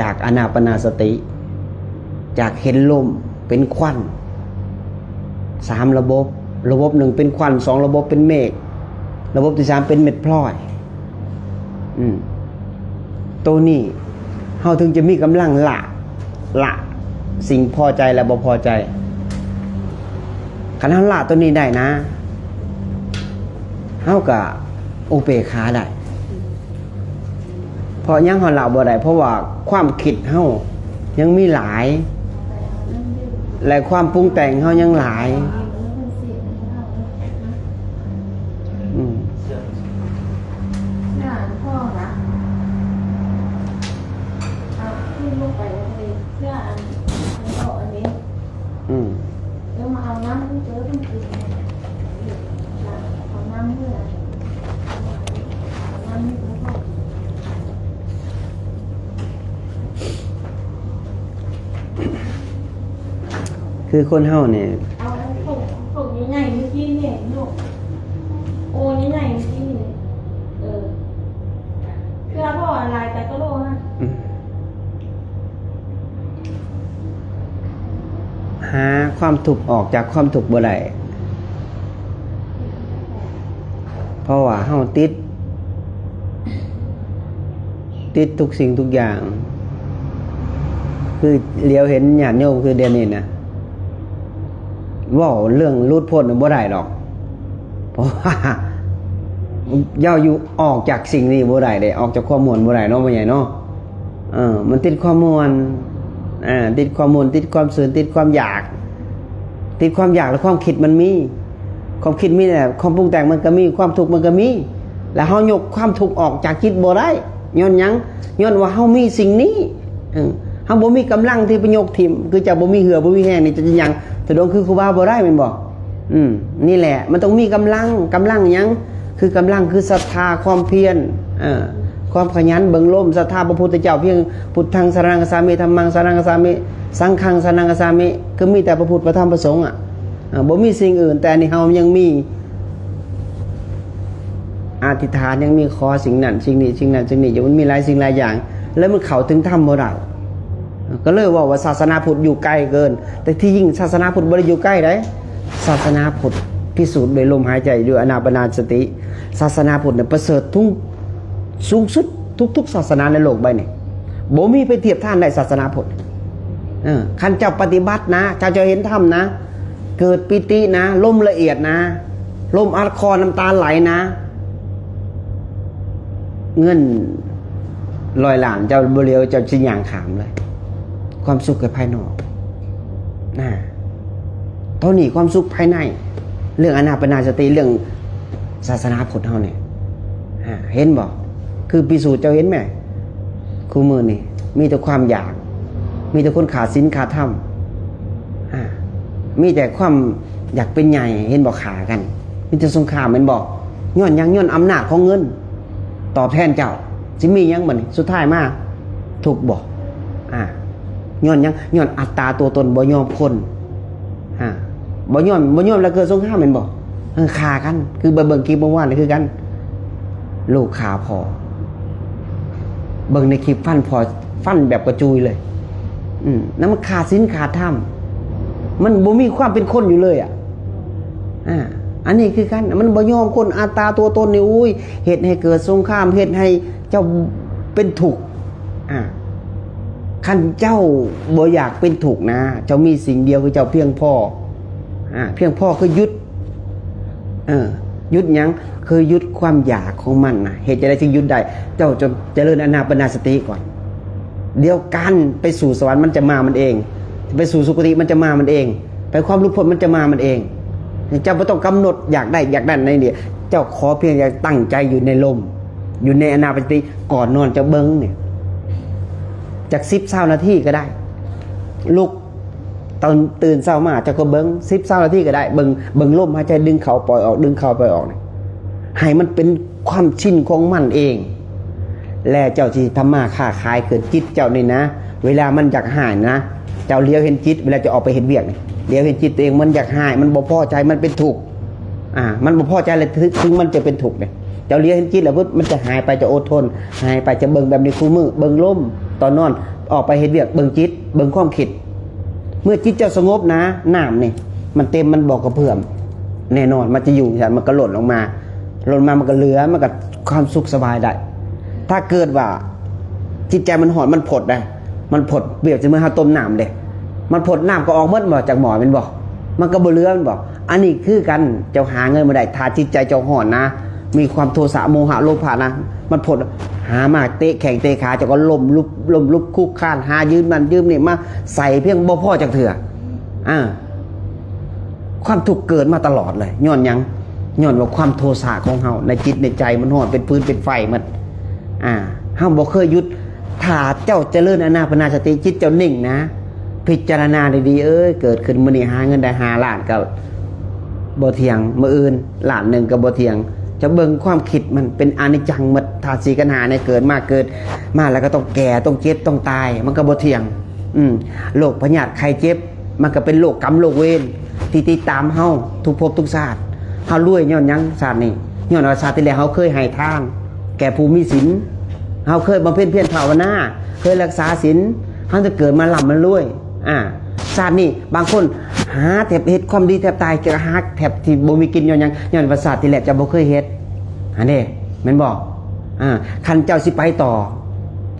ຈາກອານາປານາສະຕິ, ຈາກເຫັນລົມເປັນຄວັນ ສາມລະບົບ, ລະບົບໜຶ່ງເປັນຄວັນ, ສອງລະບົບເປັນເມກ, ລະບົບທີສາມເປັນເມັດພລອຍ. ອືມ ໂຕນີ້ເຮົາເຖິງຈະມີກຳລັງລະ ລະສິ່ງພໍໃຈ ແລະ ບໍ່ພໍໃຈ. ຄັນເຮົາລະໂຕນີ້ໄດ້ນະ ເຮົາກະອຸເບກຂາໄດ້. ເພາະຫຍັງເຮົາລະບໍ່ໄດ້? ເພາະວ່າຄວາມຄິດເຮົາຍັງມີຫຼາຍ ແລະ ຄວາມປຸງແຕ່ງເຮົາຍັງຫຼາຍ. ອືມ ອືມ ຄືຄົນເຮົານີ້ ເອົາ ເອົາ ເອົາໃຫຍ່ໆເມື່ອກີ້ນີ້ລູກ ໂອ້ ໃຫຍ່ໆເມື່ອກີ້ນີ້ ເອີ ເພື່ອບໍ່ຫຼາຍແຕ່ກະໂຫຼຫັ້ນ ອືມ ຫາຄວາມທຸກອອກຈາກຄວາມທຸກບໍ່ໄດ້ ເພາະວ່າເຮົາຕິດ ຕິດທຸກສິ່ງທຸກຢ່າງ. ຄືຫຼຽວເຫັນຍາດໂຍມຄືດຽວນີ້ນະ ເວົ້າເລື່ອງຫຼຸດພົ້ນບໍ່ໄດ້ດອກ ເພາະວ່າເຈົ້າຢູ່ ອອກຈາກສິ່ງນີ້ບໍ່ໄດ້ເດ້ ອອກຈາກຄວາມມ່ວນບໍ່ໄດ້ເນາະ ພໍ່ໃຫຍ່ເນາະ. ເອີ ມັນຕິດຄວາມມ່ວນ ອ່າ ຕິດຄວາມມ່ວນ ຕິດຄວາມຊື່ນ ຕິດຄວາມຢາກ ຕິດຄວາມຢາກ ແລະ ຄວາມຄິດມັນມີ ຄວາມຄິດມີແຫຼະ ຄວາມປຸງແຕ່ງມັນກໍມີ ຄວາມທຸກມັນກໍມີ ແລ້ວເຮົາຍົກຄວາມທຸກອອກຈາກຈິດບໍ່ໄດ້. ຍ້ອນຫຍັງ? ຍ້ອນວ່າເຮົາມີສິ່ງນີ້ ເອີ ເຮົາບໍ່ມີກຳລັງທີ່ໄປຍົກຖິ້ມ ຄືເຈົ້າບໍ່ມີເຫື່ອບໍ່ມີແຮງນີ້ ເຈົ້າຈະຍ່າງສະດວກຄືຄູບາບໍ່ໄດ້ແມ່ນບໍ່? ອືມ ນີ້ແຫຼະ ມັນຕ້ອງມີກຳລັງ. ກຳລັງຫຍັງ? ຄືກຳລັງ ຄືສັດທາ ຄວາມພຽນ ເອີ ຄວາມຂະຫຍັນເບິ່ງລົມ ສັດທາພະພຸດທະເຈົ້າພຽງ ພຸດທັງສະຣະນັງກັດສາມິ ທຳມັງສະຣະນັງກັດສາມິ ສັງຄັງສະຣະນັງກັດສາມິ ຄືມີແຕ່ພະພຸດ ພະທຳ ພະສົງອະ ເອີ ບໍ່ມີສິ່ງອື່ນ. ແຕ່ອັນນີ້ເຮົາຍັງມີ ອະທິຖານ ຍັງມີຂໍສິ່ງນັ້ນສິ່ງນີ້ ສິ່ງນັ້ນສິ່ງນີ້ຢູ່ ມັນມີຫຼາຍສິ່ງຫຼາຍຢ່າງ ແລ້ວມັນເຂົ້າເຖິງທຳບໍ່ໄດ້ ກໍເລີຍເວົ້າວ່າສາສະໜາພຸດຢູ່ໄກເກີນ. ແຕ່ທີ່ຈິງສາສະໜາພຸດບໍ່ໄດ້ຢູ່ໄກໃດ ສາສະໜາພຸດພິສູດດ້ວຍລົມຫາຍໃຈ ດ້ວຍອານາປານາສະຕິ. ສາສະໜາພຸດນະປະເສີດສູງ ສູງສຸດທຸກໆສາສະໜາໃນໂລກໃບນີ້ ບໍ່ມີໃຜທຽບທານໄດ້ສາສະໜາພຸດ. ເອີ ຄັນເຈົ້າປະຕິບັດນະ ເຈົ້າຈະເຫັນທຳນະ ເກີດປີຕິນະ ລົມລະອຽດນະ ລົມອັດຄໍນ້ຳຕາໄຫຼນະ ເງິນຮ້ອຍລ້ານເຈົ້າບໍ່ເຫຼວ ເຈົ້າຊິຍ່າງຂ້າມເລີຍ. ຄວາມສຸກແຕ່ພາຍນອກນະ ເທົ່ານີ້ຄວາມສຸກພາຍໃນ ເລື່ອງອານາປານາສະຕິ ເລື່ອງສາສະໜາພຸດເຮົານີ້ ເຫັນບໍ່? ຄືພິສູດເຈົ້າເຫັນແມ? ຄູ່ມື້ນີ້ມີແຕ່ຄວາມຢາກ ມີແຕ່ຄົນຂາດສິນຂາດທຳ ອາ ມີແຕ່ຄວາມຢາກເປັນໃຫຍ່ ເຫັນບໍ່? ຂ້າກັນ ມີແຕ່ສົງຄາມແມ່ນບໍ່? ຍ້ອນຫຍັງ? ຍ້ອນອຳນາດຂອງເງິນຕອບແທນເຈົ້າ. ຊິມີຫຍັງບັດນີ້? ສຸດທ້າຍມາທຸກບໍ່? ອາ ຍ້ອນຫຍັງ? ຍ້ອນອັດຕາຕົວຕົນ ບໍ່ຍອມຄົນ. ອາ ບໍ່ຍອມ ບໍ່ຍອມແລ້ວເກີດສົງຄາມແມ່ນບໍ່? ເອີ ຂ້າກັນ. ຄືໄປເບິ່ງຄລິບເມື່ອວານນີ້ຄືກັນ ລູກຂ້າພໍ່. ເບິ່ງໃນຄລິບ ຟັນພໍ່ ຟັນແບບກະຈຸຍເລີຍ. ອືມ ນັ້ນມັນຂາດສິນຂາດທຳ ມັນບໍ່ມີຄວາມເປັນຄົນຢູ່ເລີຍອະ. ອາ ອັນນີ້ຄືກັນ ມັນບໍ່ຍອມຄົນ ອັດຕາຕົວຕົນນີ້ ໂອ້ຍ ເຮັດໃຫ້ເກີດສົງຄາມ ເຮັດໃຫ້ເຈົ້າເປັນທຸກ. ອາ ຄັນເຈົ້າບໍ່ຢາກເປັນທຸກນະ ເຈົ້າມີສິ່ງດຽວຄືເຈົ້າພຽງພໍ. ອາ ພຽງພໍຄືຢຸດ ເອີ ຢຸດຫຍັງ? ຄືຢຸດຄວາມຢາກຂອງມັນນະ. ເຮັດຈັ່ງໃດຈຶ່ງຢຸດໄດ້? ເຈົ້າຈະເຈະເລີນອານາປານະສະຕິກ່ອນ. ດຽວການໄປສູ່ສະຫວັນມັນຈະມາມັນເອງ, ໄປສູ່ສຸຄະຕິມັນຈະມາມັນເອງ, ໄປຄວາມຫຼຸດພົ້ນມັນຈະມາມັນເອງ. ເຈົ້າບໍ່ຕ້ອງກຳນົດຢາກໄດ້ ຢາກນັ້ນໃນນີ້. ເຈົ້າຂໍພຽງແຕ່ຕັ້ງໃຈຢູ່ໃນລົມ, ຢູ່ໃນອານາປານະສະຕິ. ກ່ອນນອນເຈົ້າເບິ່ງນີ້ ຈັກສິບ ຊາວນາທີກໍໄດ້. ລຸກ ຕື່ນ ຕື່ນເຊົ້າມາເຈົ້າກໍເບິ່ງ ສິບ ຊາວນາທີກໍໄດ້. ເບິ່ງ ເບິ່ງລົມຫາຍໃຈ ດຶງເຂົ້າປ່ອຍອອກ ດຶງເຂົ້າປ່ອຍອອກນີ້ ໃຫ້ມັນເປັນຄວາມຊິນຂອງມັນເອງ ແລະ ເຈົ້າຊິທຳມາຄ້າຂາຍຂຶ້ນ. ຈິດເຈົ້ານີ້ນະ ເວລາມັນຢາກຮ້າຍນະ ເຈົ້າຫຼຽວເຫັນຈິດ ເວລາເຈົ້າອອກໄປເຮັດວຽກນີ້ ຫຼຽວເຫັນຈິດຕົວເອງ ມັນຢາກຮ້າຍ ມັນບໍ່ພໍໃຈ ມັນເປັນທຸກ. ອາ ມັນບໍ່ພໍໃຈແລ້ວ ເຖິງ ເຖິງມັນຈະເປັນທຸກເດ້. ເຈົ້າຫຼຽວເຫັນຈິດແລ້ວ ມັນຈະຫາຍໄປ ຈະອົດທົນ ຫາຍໄປ. ຈະເບິ່ງແບບນີ້ຄູ່ມື້ ເບິ່ງລົມ ຕອນນອນ ອອກໄປເຮັດວຽກ ເບິ່ງຈິດ ເບິ່ງຄວາມຄິດ. ເມື່ອຈິດເຈົ້າສະຫງົບນະ ນ້ຳນີ້ມັນເຕັມ ມັນບໍ່ກະເພື່ອມ ແນ່ນອນ ມັນຈະຢູ່ຈັ່ງຊັ້ນ ມັນກະຫຼົ່ນລົງມາ ຫຼົ່ນມາ ມັນກະເຫຼືອ ມັນກະຄວາມສຸກສະບາຍໄດ້. ຖ້າເກີດວ່າຈິດໃຈມັນຮ້ອນ ມັນພົດໄດ໋ ມັນພົດ ປຽບສະເໝືອນເຮົາຕົ້ມນ້ຳເດ້ ມັນພົດ ນ້ຳກໍອອກໝົດບໍ່ ຈາກໝໍ້ແມ່ນບໍ່? ມັນກໍບໍ່ເຫຼືອແມ່ນບໍ່? ອັນນີ້ຄືກັນ ເຈົ້າຫາເງິນບໍ່ໄດ້ ຖ້າຈິດໃຈເຈົ້າຮ້ອນນະ ມີຄວາມໂທສະ ໂມຫະ ໂລພະນະ ມັນພົດ ຫາມາເຕະແຂ້ງເຕະຂາ ເຈົ້າກໍລົ້ມລຸບ ລົ້ມລຸບຄຸກຄານ ຫາຢືມນັ້ນຢືມນີ້ມາໃສ່ ພຽງບໍ່ພໍຈັກເທື່ອ. ອາ ຄວາມທຸກເກີດມາຕະຫຼອດເລີຍ ຍ້ອນຫຍັງ? ຍ້ອນວ່າຄວາມໂທສະຂອງເຮົາໃນຈິດໃນໃຈ ມັນຮ້ອນເປັນຟືນເປັນໄຟໝົດ. ອາ ເຮົາບໍ່ເຄີຍຢຸດ. ຖ້າເຈົ້າຈະເລີນອານາປານະສະຕິ ຈິດເຈົ້ານິ່ງນະ ພິຈາລະນາດີໆ ເອີຍ ເກີດຂຶ້ນມື້ນີ້ຫາເງິນໄດ້ຫ້າລ້ານກໍບໍ່ທ່ຽງ ມື້ອື່ນລ້ານໜຶ່ງກໍບໍ່ທ່ຽງ. ຈະເບິ່ງຄວາມຄິດມັນເປັນອະນິດຈັງໝົດ ທາດສີ່ຂັນຫ້ານີ້ ເກີດມາ ເກີດມາແລ້ວກໍຕ້ອງແກ່ ຕ້ອງເຈັບ ຕ້ອງຕາຍ ມັນກໍບໍ່ທ່ຽງ. ອືມ ໂລກພະຍາດໄຂ້ເຈັບ ມັນກໍເປັນໂລກກຳໂລກເວນທີ່ຕິດຕາມເຮົາທຸກພົບທຸກຊາດ. ເຮົາລວຍຍ້ອນຫຍັງຊາດນີ້? ຍ້ອນວ່າຊາດທີ່ແລ້ວເຮົາເຄີຍໃຫ້ທານແກ່ຜູ້ມີສິນ ເຮົາເຄີຍບຳເພັນພຽນພາວະນາ ເຄີຍລັກສາສິນ ເຮົາຈຶ່ງເກີດມາລ່ຳມາລວຍ. ອາ ຊາດນີ້ບາງຄົນຫາແທບເຮັດຄວາມດີແທບຕາຍ ກໍຫາແທບທີ່ບໍ່ມີກິນ ຍ້ອນຫຍັງ? ຍ້ອນວ່າຊາດທີ່ແລ້ວເຈົ້າບໍ່ເຄີຍເຮັດຫັ້ນເດ້ ແມ່ນບໍ່? ອາ ຄັນເຈົ້າຊິໄປຕໍ່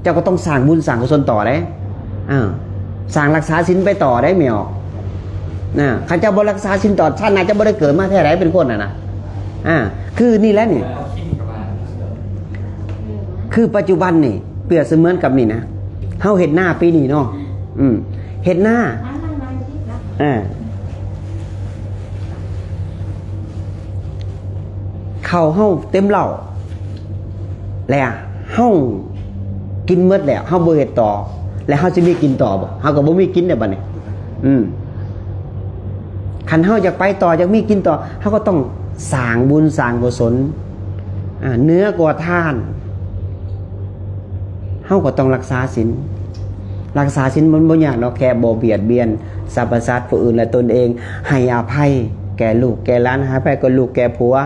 ເຈົ້າກໍຕ້ອງສ້າງບຸນສ້າງກຸສົນຕໍ່ເດ້. ເອີ ສ້າງລັກສາສິນໄປຕໍ່ໄດ້ແມ່ອອກ. ນະ ຄັນເຈົ້າບໍ່ລັກສາສິນຕໍ່ ຊາດໜ້າເຈົ້າບໍ່ໄດ້ເກີດມາແທ້ໃດເປັນຄົນຫັ້ນນະ. ອາ ຄືນີ້ແຫຼະນີ້ ຄືປັດຈຸບັນນີ້ ປຽບສະເໝືອນກັບນີ້ນະ ເຮົາເຮັດນາປີນີ້ເນາະ ອືມ ເຮັດນາ ອາ ເຂົ້າເຮົາເຕັມເຫຼົ້າ ແລ້ວເຮົາກິນໝົດແລ້ວ ເຮົາບໍ່ເຮັດຕໍ່ ແລ້ວເຮົາຊິມີກິນຕໍ່ບໍ່? ເຮົາກໍບໍ່ມີກິນແລ້ວບັດນີ້. ອືມ ຄັນເຮົາຢາກໄປຕໍ່ ຢາກມີກິນຕໍ່ ເຮົາກໍຕ້ອງສ້າງບຸນສ້າງກຸສົນ ອາ ເໜືອກວ່າທານ ເຮົາກໍຕ້ອງລັກສາສິນ. ລັກສາສິນມັນບໍ່ຍາກດອກ ແຄ່ບໍ່ບຽດບຽນສັບພະສັດ ຜູ້ອື່ນ ແລະ ຕົນເອງ, ໃຫ້ອະໄພແກ່ລູກແກ່ຫຼານ, ໃຫ້ອະໄພແກ່ລູກແກ່ຜົວ,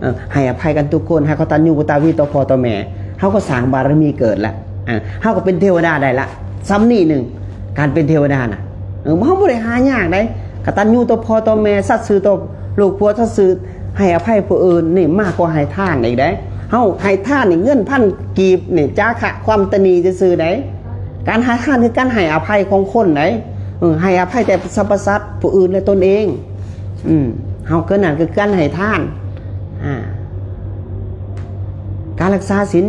ເອີ ໃຫ້ອະໄພກັນທຸກຄົນ, ໃຫ້ກະຕັນຍູກະຕະຕະເວທີຕໍ່ພໍ່ຕໍ່ແມ່, ເຮົາກໍສ້າງບາລະມີເກີດລະ, ເອີ ເຮົາກໍເປັນເທວະດາໄດ້ລະ. ສ່ຳນີ້ໜຶ່ງ ການເປັນເທວະດານະ, ເອີ ເຮົາບໍ່ໄດ້ຫາຍາກໃດ໋. ກະຕັນຍູຕໍ່ພໍ່ຕໍ່ແມ່, ສັດຊື່ຕໍ່ລູກຜົວ, ສັດຊື່ໃຫ້ອະໄພຜູ້ອື່ນນີ້ ມາກກວ່າໃຫ້ທານອີກເດ້. ເຮົາໃຫ້ທານນີ້ ເງິນພັນກີບນີ້ ຈາຄະຄວາມຕະໜີ່ຊື່ໆໃດ໋. ການໃຫ້ທານຄືການໃຫ້ອະໄພຂອງຄົນໃດ໋. ເອີ ໃຫ້ອະໄພແຕ່ສັບພະສັດ, ຜູ້ອື່ນ ແລະ ຕົນເອງ. ອືມ ເຮົາຄືນັ້ນ ຄືການໃຫ້ທານ. ອາ ການລັກສາສິນ,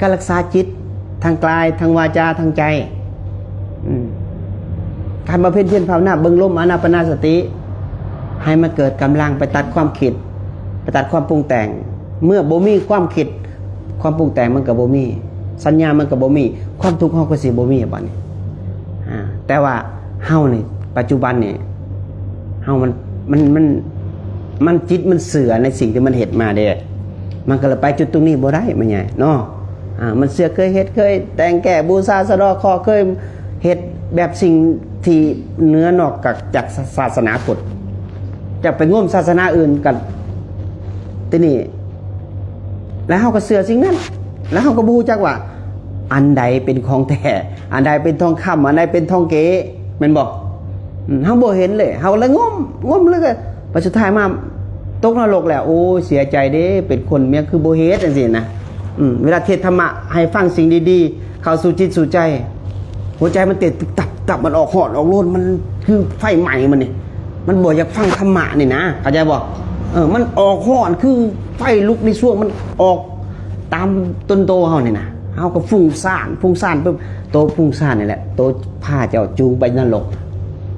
ການລັກສາຈິດ ທັງກາຍ, ທັງວາຈາ, ທັງໃຈ. ອືມ ການບຳເພັນພຽນພາວະນາ, ເບິ່ງລົມອານາປານະສະຕິ ໃຫ້ມັນເກີດກຳລັງ, ໄປຕັດຄວາມຄິດ, ໄປຕັດຄວາມປຸງແຕ່ງ. ເມື່ອບໍ່ມີຄວາມຄິດ, ຄວາມປຸງແຕ່ງມັນກໍບໍ່ມີ, ສັນຍາມັນກໍບໍ່ມີ, ຄວາມທຸກເຮົາກໍຊິບໍ່ມີບັດນີ້. ອາ ແຕ່ວ່າເຮົານີ້ ປັດຈຸບັນນີ້ ເຮົາມັນ ມັນ ມັນ ມັນຈິດມັນເຊື່ອໃນສິ່ງທີ່ມັນເຮັດມາເດ້ ມັນກໍເລີຍໄປຈຸດຕົງນີ້ບໍ່ໄດ້ ແມ່ນຫຍັງເນາະ. ອ່າ ມັນເຊື່ອ ເຄີຍເຮັດ ເຄີຍແຕ່ງແກ້ບູຊາສະເດາະເຄາະ ເຄີຍເຮັດແບບສິ່ງທີ່ເໜືອນອກຈາກ ຈາກສາສະໜາພຸດ ຈະໄປງົມສາສະໜາອື່ນກັນ ທີນີ້ ແລ້ວເຮົາກໍເຊື່ອສິ່ງນັ້ນ ແລ້ວເຮົາກໍບໍ່ຮູ້ຈັກວ່າອັນໃດເປັນຂອງແທ້ ອັນໃດເປັນທອງຄຳ ອັນໃດເປັນທອງເກ ແມ່ນບໍ່? ອືມ ເຮົາບໍ່ເຫັນເລີຍ ເຮົາເລີຍງົມ ງົມເລີຍ ບັດສຸດທ້າຍມາຕົກນະລົກແລ້ວ ໂອ້ຍ ເສຍໃຈເດ້ ເປັນຄົນແມ່ນຄືບໍ່ເຮັດ ຈັ່ງຊີ້ນະ. ອືມ ເວລາເທດທຳມະໃຫ້ຟັງສິ່ງດີໆ ເຂົ້າສູ່ຈິດສູ່ໃຈ ຫົວໃຈມັນເຕັ້ນຕຶບຕັບຕັບ ມັນອອກຮ້ອນອອກໂລນ ມັນຄືໄຟໄໝ້ມັນນີ້ ມັນບໍ່ຢາກຟັງທຳມະນີ້ນະ ເຂົ້າໃຈບໍ່? ເອີ ມັນອອກຮ້ອນຄືໄຟລຸກໃນຊ່ວງ ມັນອອກຕາມຕົນໂຕເຮົານີ້ນະ ເຮົາກໍຟຸ້ງສ້ານ ຟຸ້ງສ້ານປຶບ ໂຕຟຸ້ງສ້ານນີ້ແຫຼະ ໂຕພາເຈົ້າຈູງໄປນະລົກ.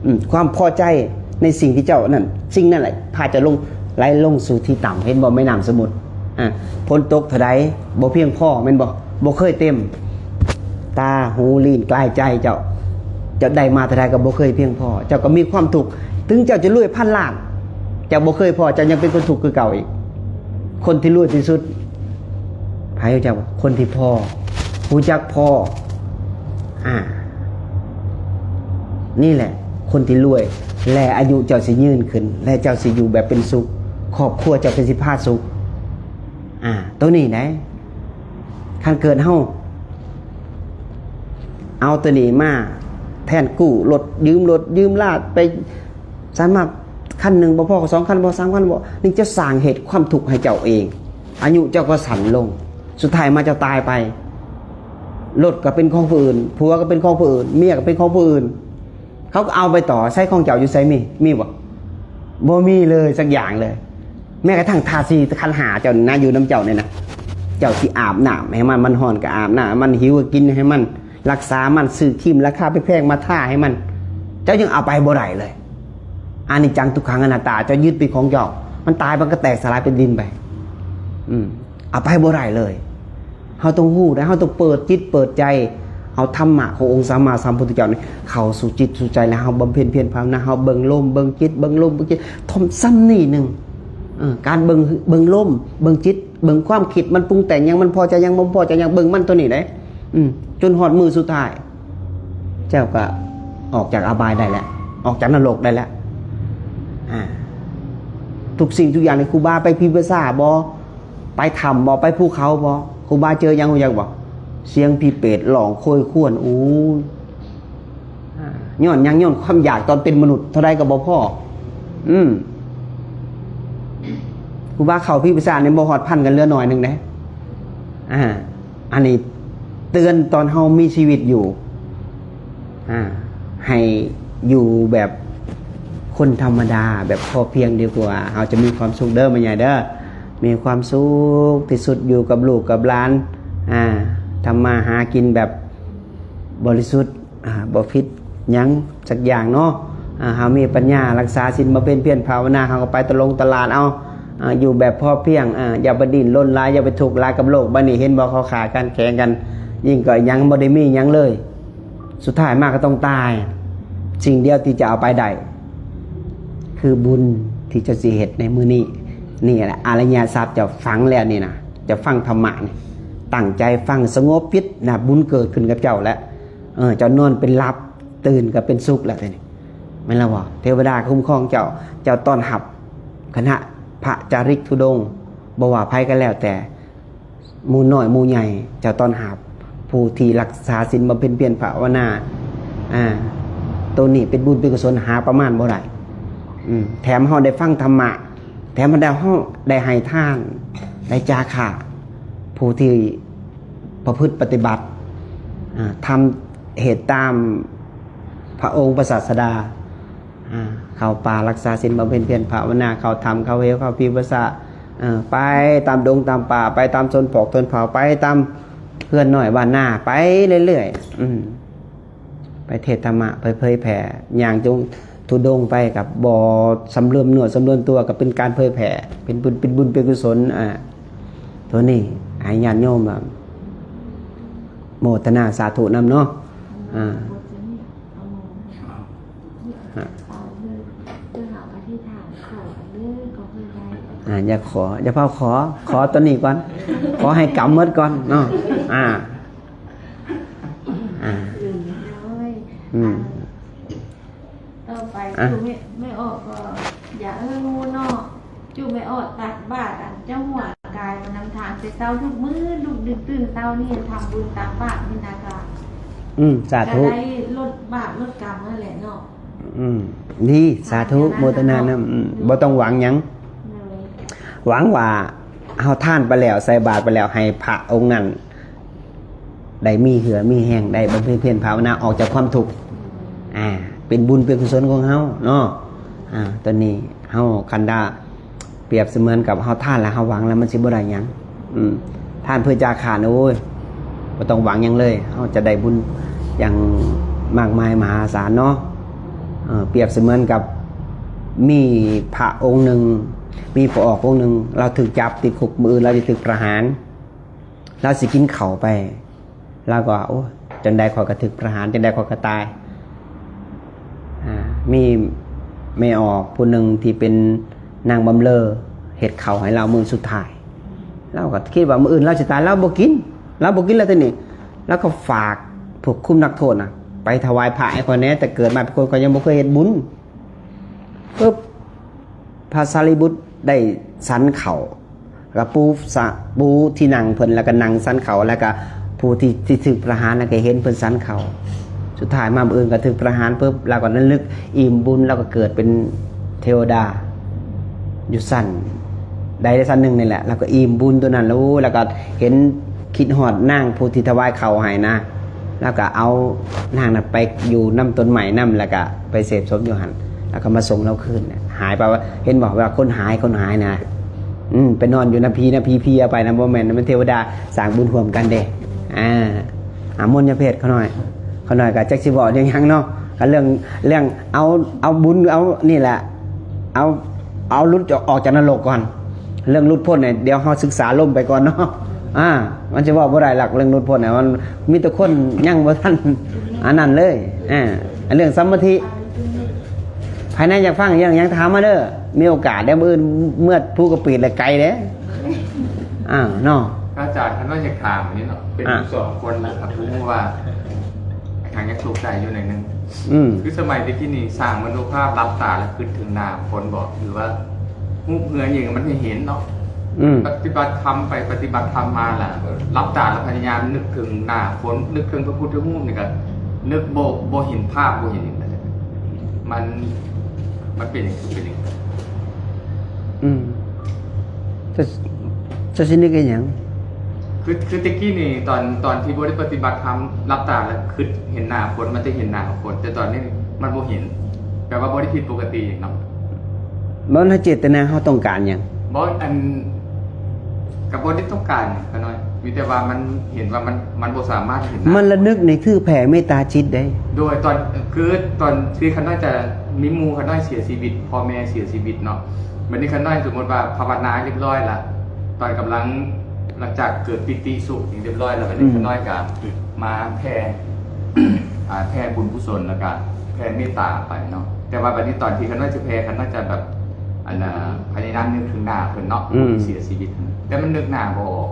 ອືມ ຄວາມພໍໃຈໃນສິ່ງທີ່ເຈົ້ານັ້ນ ສິ່ງນັ້ນແຫຼະພາເຈົ້າລົງ ໄຫຼລົງສູ່ທີ່ຕ່ຳ ເຫັນບໍ່? ແມ່ນ້ຳສະໝຸດ ອ່າ ຝົນຕົກເທົ່າໃດບໍ່ພຽງພໍແມ່ນບໍ່? ບໍ່ເຄີຍເຕັມ ຕາ ຫູ ລີ້ນ ກາຍ ໃຈເຈົ້າ ເຈົ້າໄດ້ມາເທົ່າໃດກໍບໍ່ເຄີຍພຽງພໍ ເຈົ້າກໍມີຄວາມທຸກ ເຖິງເຈົ້າຈະລວຍພັນລ້ານ ເຈົ້າບໍ່ເຄີຍພໍ ເຈົ້າຍັງເປັນຄົນທຸກຄືເກົ່າອີກ. ຄົນທີ່ລວຍທີ່ສຸດໃຜຮູ້ຈັກ? ຄົນທີ່ພໍ ຮູ້ຈັກພໍ ອ່າ ນີ້ແຫຼະຄົນທີ່ລວຍ ແລະອາຍຸເຈົ້າຊິຍືນຂຶ້ນ ແລະເຈົ້າຊິຢູ່ແບບເປັນສຸກ ຄອບຄົວເຈົ້າກໍຊິຜາສຸກ. ອ່າ ໂຕນີ້ໄດ໋ ຄັນເກີດເຮົາເອົາໂຕນີ້ມາແທນກູ້ລົດ ຢືມລົດຢືມລາໄປ ສາມາດຄັນໜຶ່ງບໍ່ພໍ ສອງຄັນບໍ່ ສາມຄັນບໍ່ ນີ້ຈະສ້າງເຫດຄວາມທຸກໃຫ້ເຈົ້າເອງ ອາຍຸເຈົ້າກໍສັ້ນລົງ ສຸດທ້າຍມາເຈົ້າຕາຍໄປ ລົດກໍເປັນຂອງຜູ້ອື່ນ ຜົວກໍເປັນຂອງຜູ້ອື່ນ ເມຍກໍເປັນຂອງຜູ້ອື່ນ ເຂົາກໍເອົາໄປຕໍ່ ໃຊ້ຂອງເຈົ້າຢູ່ໃສ ມີ ມີບໍ່? ບໍ່ມີເລີຍ ຈັກຢ່າງເລີຍ. ແມ້ກະທັ່ງທາສີຂັນຫ້າເຈົ້ານີ້ນະ ຢູ່ນຳເຈົ້ານີ້ນະ ເຈົ້າຊິອາບນ້ຳໃຫ້ມັນ ມັນຮ້ອນກໍອາບນ້ຳໃຫ້ມັນ ຫິວກໍກິນໃຫ້ມັນ ລັກສາມັນ ຊື້ຄຣີມລາຄາແພງໆມາທາໃຫ້ມັນ ເຈົ້າຍັງເອົາໄປບໍ່ໄດ້ເລີຍ. ອະນິດຈັງ ທຸກຂັງ ອະນັດຕາ ເຈົ້າຍຶດເປັນຂອງເຈົ້າ ມັນຕາຍ ມັນກໍແຕກສະຫຼາຍເປັນດິນໄປ ອືມ ເອົາໄປບໍ່ໄດ້ເລີຍ. ເຮົາຕ້ອງຮູ້ໄດ໋ ເຮົາຕ້ອງເປີດຈິດເປີດໃຈ ເອົາທຳມະຂອງອົງສຳມາສຳພຸດທະເຈົ້ານີ້ເຂົ້າສູ່ຈິດສູ່ໃຈ ແລ້ວເຮົາບຳເພັນພຽນພາວນາ ເຮົາເບິ່ງລົມເບິ່ງຈິດ ເບິ່ງລົມເບິ່ງຈິດ ທຳສ່ຳນີ້ໜຶ່ງ ເອີ ການເບິ່ງ ເບິ່ງລົມ ເບິ່ງຈິດ ເບິ່ງຄວາມຄິດ ມັນປຸງແຕ່ງຫຍັງ ມັນພໍໃຈຫຍັງ ບໍ່ພໍໃຈຫຍັງ ເບິ່ງມັນໂຕນີ້ເດ້ ອືມ ຈົນຮອດມື້ສຸດທ້າຍ ເຈົ້າກໍອອກຈາກອະບາຍໄດ້ແລ້ວ ອອກຈາກນະລົກໄດ້ແລ້ວ ອ່າ ທຸກສິ່ງທຸກຢ່າງນີ້ ຄູບາໄປພິມພິມສາບໍ່? ໄປຖ້ຳບໍ່? ໄປພູເຂົາບໍ່? ຄູບາເຈີຫຍັງຮູ້ຈັກບໍ່? ສຽງຜີເປດຮ້ອງໂຄຍຄວນ ໂອ້ຍ ອາ ຍ້ອນຫຍັງ? ຍ້ອນຄວາມຢາກຕອນເປັນມະນຸດ ເທົ່າໃດກໍບໍ່ພໍ ອືມ ຄູບາເຂົ້າພິມພິມສານີ້ບໍ່ຮອດພັນກັນ ເຫຼືອໜ້ອຍໜຶ່ງເດ້ ອາ ອັນນີ້ເຕືອນຕອນເຮົາມີຊີວິດຢູ່ ອາ ໃຫ້ຢູ່ແບບຄົນທຳມະດາ ແບບພໍພຽງດີກວ່າ ເຮົາຈະມີຄວາມສຸກເດີ ແມ່ໃຫຍ່ເດີ ມີຄວາມສຸກທີ່ສຸດ ຢູ່ກັບລູກກັບຫຼານ ອາ ທຳມາຫາກິນແບບບໍລິສຸດ ອາ ບໍ່ຜິດຫຍັງຈັກຢ່າງເນາະ ອາ ເຮົາມີປັນຍາ ຮັກສາສິນ ບຳເພັນພຽນ ພາວະນາ ເຮົາກໍໄປຕະຫຼົງຕະຫຼາດເອົາ ອາ ຢູ່ແບບພໍພຽງ ອາ ຢ່າໄປດີ້ນລົນຫຼາຍ ຢ່າໄປທຸກຫຼາຍກັບໂລກໃບນີ້ ເຫັນບໍ່ ເຂົາຂ້າກັນແຂງກັນ ຍິ່ງກໍຫຍັງ ບໍ່ໄດ້ມີຫຍັງເລີຍ ສຸດທ້າຍມາກໍຕ້ອງຕາຍ ສິ່ງດຽວທີ່ຈະເອົາໄປໄດ້ ຄືບຸນທີ່ເຈົ້າຊິເຮັດໃນມື້ນີ້ ນີ້ແຫຼະອະລິຍະຊັບ ເຈົ້າຟັງແລ້ວນີ້ນະ ເຈົ້າຟັງທຳມະນີ້ ຕັ້ງໃຈຟັງ ສະຫງົບຈິດນະ ບຸນເກີດຂຶ້ນກັບເຈົ້າແລ້ວ ເອີ ເຈົ້ານອນເປັນຫຼັບ ຕື່ນກໍເປັນສຸກແລ້ວ ແມ່ນແລ້ວບໍ່? ເທວະດາຄຸ້ມຄອງເຈົ້າ ເຈົ້າຕ້ອນຮັບຄະນະພະຈາລິກທຸດົງ ບໍ່ວ່າໃຜກໍແລ້ວແຕ່ ໝູ່ນ້ອຍໝູ່ໃຫຍ່ ເຈົ້າຕ້ອນຮັບ ຜູ້ທີ່ຮັກສາສິນ ບຳເພັນພຽນພາວະນາ ອາ ໂຕນີ້ເປັນບຸນເປັນກຸສົນ ຫາປະມານບໍ່ໄດ້ ອືມ ແຖມເຮົາໄດ້ຟັງທຳມະ ແຖມເຮົາໄດ້ ເຮົາໄດ້ໃຫ້ທານ ໄດ້ຈາຄະ ຜູ້ທີ່ປະພຶດປະຕິບັດ ອາ ທຳເຮັດຕາມພະອົງພະສາດສະດາ ອາ ເຂົ້າປ່າ ຮັກສາສິນ ບຳເພັນພຽນພາວະນາ ເຂົ້າຖ້ຳ ເຂົ້າເຫວ ເຂົ້າພິມພິມສາ ເອີ ໄປຕາມດົງຕາມປ່າ ໄປຕາມຊົນພອກຊົນເຜົ່າ ໄປຕາມເຮືອນນ້ອຍບ້ານນາ ໄປເລື້ອຍໆ ອືມ ໄປເທດທຳມະ ໄປເຜີຍແຜ່ ຍ່າງຈົງທຸດົງໄປ ກັບບໍ່ສຳລວມເນື້ອສຳລວມຕົວ ກໍເປັນການເຜີຍແຜ່ ເປັນບຸນ ເປັນບຸນເປັນກຸສົນ ອາ ໂຕນີ້ໃຫ້ຍາດໂຍມ ອາ ໂມທະນາສາທຸນຳເນາະ ອາ. ອ່າ ຢ່າຂໍ ຢ່າເຝົ້າຂໍ ຂໍຕົວນີ້ກ່ອນ ຂໍໃຫ້ກຳໝົດກ່ອນເນາະ. ອ່າ ອ່າ ໂອ້ຍ ອືມ ຕໍ່ໄປ ອ່ະ ສູ່ແມ່ ແມ່ອອກກໍຢ່າເອີງູເນາະ ຈຸແມ່ອອກຕັກບາດ ອັນເຈົ້າຫົວກາຍມານຳທາງ ແຕ່ເຊົ້າທຸກມື້ ລຸກດຶກຕື່ນເຊົ້ານີ້ ທຳບຸນຕັກບາດນີ້ນະ ກະ ອືມ ສາທຸ ກະໄດ້ລົດບາບລົດກຳນັ້ນແຫຼະເນາະ. ອືມ ດີ ສາທຸ ສາທຸ ໂມທະນານຳ. ອືມ ບໍ່ຕ້ອງຫວັງຫຍັງ ຫວັງວ່າເຮົາທານໄປແລ້ວ ໃສ່ບາດໄປແລ້ວ ໃຫ້ພະອົງນັ້ນ ໄດ້ມີເຫື່ອມີແຮງ ໄດ້ບຳເພັນພຽນພາວະນາອອກຈາກຄວາມທຸກ ອ່າ ເປັນບຸນເປັນກຸສົນຂອງເຮົາເນາະ. ອ່າ ຕົວນີ້ເຮົາຄັນດາປຽບສະເໝືອນກັບເຮົາທານແລ້ວເຮົາຫວັງແລ້ວມັນຊິບໍ່ໄດ້ຫຍັງ. ອືມ ທານເພື່ອຈາຄານ ໂອ້ຍ ບໍ່ຕ້ອງຫວັງຫຍັງເລີຍ ເຮົາຈະໄດ້ບຸນຢ່າງມາກມາຍມະຫາສານເນາະ. ເອີ ປຽບສະເໝືອນກັບມີພະອົງໜຶ່ງ ມີພະອອກອົງໜຶ່ງ ລາວຖືກຈັບຕິດຄຸກ ມື້ອື່ນລາວຈະຖືກປະຫານ ລາວຊິກິນເຂົ້າໄປ ລາວກໍວ່າ ໂອ້ຍ ຈັ່ງໃດຂ້ອຍກໍຖືກປະຫານ ຈັ່ງໃດຂ້ອຍກໍຕາຍ. ອ່າ ມີແມ່ອອກຜູ້ໜຶ່ງທີ່ເປັນນາງບຳເລີ ເຮັດເຂົ້າໃຫ້ລາວມື້ສຸດທ້າຍ ລາວກໍຄິດວ່າມື້ອື່ນລາວຊິຕາຍ ລາວບໍ່ກິນ ລາວບໍ່ກິນແລ້ວທີນີ້ ລາວກໍຝາກພວກຄຸມນັກໂທດນະ ໄປຖວາຍພະໃຫ້ຂ້ອຍແດ່ ແຕ່ເກີດມາເປັນຄົນຂ້ອຍຍັງບໍ່ເຄີຍເຮັດບຸນ. ປຶບ ພະສາລີບຸດໄດ້ສັນເຂົ້າ ແລ້ວກະປູສະ ປູທີ່ນັ່ງເພິ່ນ ແລ້ວກະນັ່ງສັນເຂົ້າ ແລ້ວກະຜູ້ທີ່ ທີ່ຖືກປະຫານນັ້ນກະເຫັນເພິ່ນສັນເຂົ້າ. ສຸດທ້າຍມາມື້ອື່ນກະຖືກປະຫານປຶບ ລາວກໍລະລຶກອີ່ມບຸນ ລາວກໍເກີດເປັນເທວະດາຢູ່ຊັ້ນໃດຊັ້ນໜຶ່ງນີ້ແຫຼະ ລາວກໍອີ່ມບຸນຕົວນັ້ນ ແລ້ວ ແລ້ວກໍເຫັນ ຄິດຮອດນາງຜູ້ທີ່ຖວາຍເຂົ້າໃຫ້ນະ ແລ້ວກໍເອົານາງນັ້ນໄປຢູ່ນຳຕົ້ນໄມ້ນຳ ແລ້ວກໍໄປເສບສົມຢູ່ຫັ້ນ ແລ້ວກໍມາສົ່ງລາວຄືນ. ຫາຍໄປວ່າ ເຫັນບໍ່ ວ່າຄົນຫາຍ ຄົນຫາຍນະ ອືມ ໄປນອນຢູ່ນຳຜີນະ ຜີເພຍໄປນະ ບໍ່ແມ່ນ ແມ່ນເທວະດາສ້າງບຸນຮ່ວມກັນເດ້. ອ່າ ອາ ມົນຍະເພດ ຂະນ້ອຍ ຂະນ້ອຍກໍຈັກຊິເວົ້າເລື່ອງຫຍັງເນາະ ກໍເລື່ອງ ເລື່ອງເອົາ ເອົາບຸນ ເອົານີ້ແຫຼະ ເອົາ ເອົາຫຼຸດອອກຈາກນະລົກກ່ອນ. ເລື່ອງຫຼຸດພົ້ນນີ້ ດຽວເຮົາສຶກສາລົມໄປກ່ອນເນາະ. ອ່າ ມັນຈະເວົ້າບໍ່ໄດ້ຫຼັກ ເລື່ອງຫຼຸດພົ້ນນະ ມັນມີແຕ່ຄົນຍັງບໍ່ທັນອັນນັ້ນເລີຍ. ອ່າ ເລື່ອງສະມາທິ ໃຜແນ່ຢາກຟັງເລື່ອງຫຍັງ ຖາມມາເດີ ມີໂອກາດ ດຽວມື້ອື່ນເມືອພູກະປີດແລ້ວໄກເດ້. ອ່າ ເນາະ ອາຈານ ຄັນວ່າຢາກຖາມອັນນີ້ເນາະ ເປັນ ອ່າ ຢູ່ສອງຄົນນະ ຄັບ ຮູ້ວ່າຫາງຍັງສົງໄສຢູ່ໜ້ອຍໜຶ່ງ. ອືມ ຄືສະໄໝແຕ່ກີ້ນີ້ ສ້າງມະໂນພາບຫຼັບຕາແລ້ວຄິດເຖິງໜ້າຝົນບໍ ຫຼືວ່າຮູບເຮືອອີ່ຫຍັງມັນໃຫ້ເຫັນເນາະ? ອືມ ປະຕິບັດທຳໄປປະຕິບັດທຳມາລະ ຫຼັບຕາແລ້ວພະຍາຍາມນຶກເຖິງໜ້າຝົນ ນຶກເຖິງພະພຸດທະຮູບນີ້ກະນຶກບໍ່ ບໍ່ເຫັນພາບ ບໍ່ເຫັນຫຍັງ ມັນ ມັນເປັນຫຍັງ ຄືເປັນຫຍັງ? ອືມ ຈະ ຈະຊິນຶກເຮັດຫຍັງ? ຄື ຄືແຕ່ກີ້ນີ້ ຕອນ ຕອນທີ່ບໍ່ໄດ້ປະຕິບັດທຳ ຫຼັບຕາແລ້ວຄິດເຫັນໜ້າຝົນ ມັນຈະເຫັນໜ້າຝົນ ແຕ່ຕອນນີ້ມັນບໍ່ເຫັນ ແປວ່າບໍ່ໄດ້ຜິດປົກກະຕິຫຍັງເນາະ. ບໍ່ ໃນເຈດຕະນາເຮົາຕ້ອງການຫຍັງ? ບໍ່ ອັນ ກໍບໍ່ໄດ້ຕ້ອງການຫຍັງ ຂະນ້ອຍ ມີແຕ່ວ່າມັນເຫັນວ່າມັນ ມັນບໍ່ສາມາດເຫັນໜ້າ ມັນລະນຶກນີ້ຄືແຜ່ເມດຕາຈິດເດ້. ໂດຍ ຕອນ ຄືຕອນທີ່ຂະນ້ອຍຈະມີໝູ່ຂະນ້ອຍເສຍຊີວິດ ພໍ່ແມ່ເສຍຊີວິດເນາະ ບັດນີ້ຂະນ້ອຍສົມມຸດວ່າພາວະນາຮຽບຮ້ອຍລະ ຕອນກຳລັງ ຫຼັງຈາກເກີດປີຕິສຸຂອງຮຽບຮ້ອຍລະ ບັດນີ້ ອືມ ຂະນ້ອຍກະມາແຜ່ ອ່າ ແຜ່ບຸນກຸສົນ ແລ້ວກະແຜ່ເມດຕາໄປເນາະ. ແຕ່ວ່າບັດນີ້ຕອນທີ່ຂະນ້ອຍຈະແຜ່ ຂະນ້ອຍຈະແບບ ອັນນ່າ ພະຍາຍາມນຶກເຖິງໜ້າເພິ່ນເນາະ ອືມ ຜູ້ທີ່ເສຍຊີວິດ ແຕ່ມັນນຶກໜ້າບໍ່ອອກ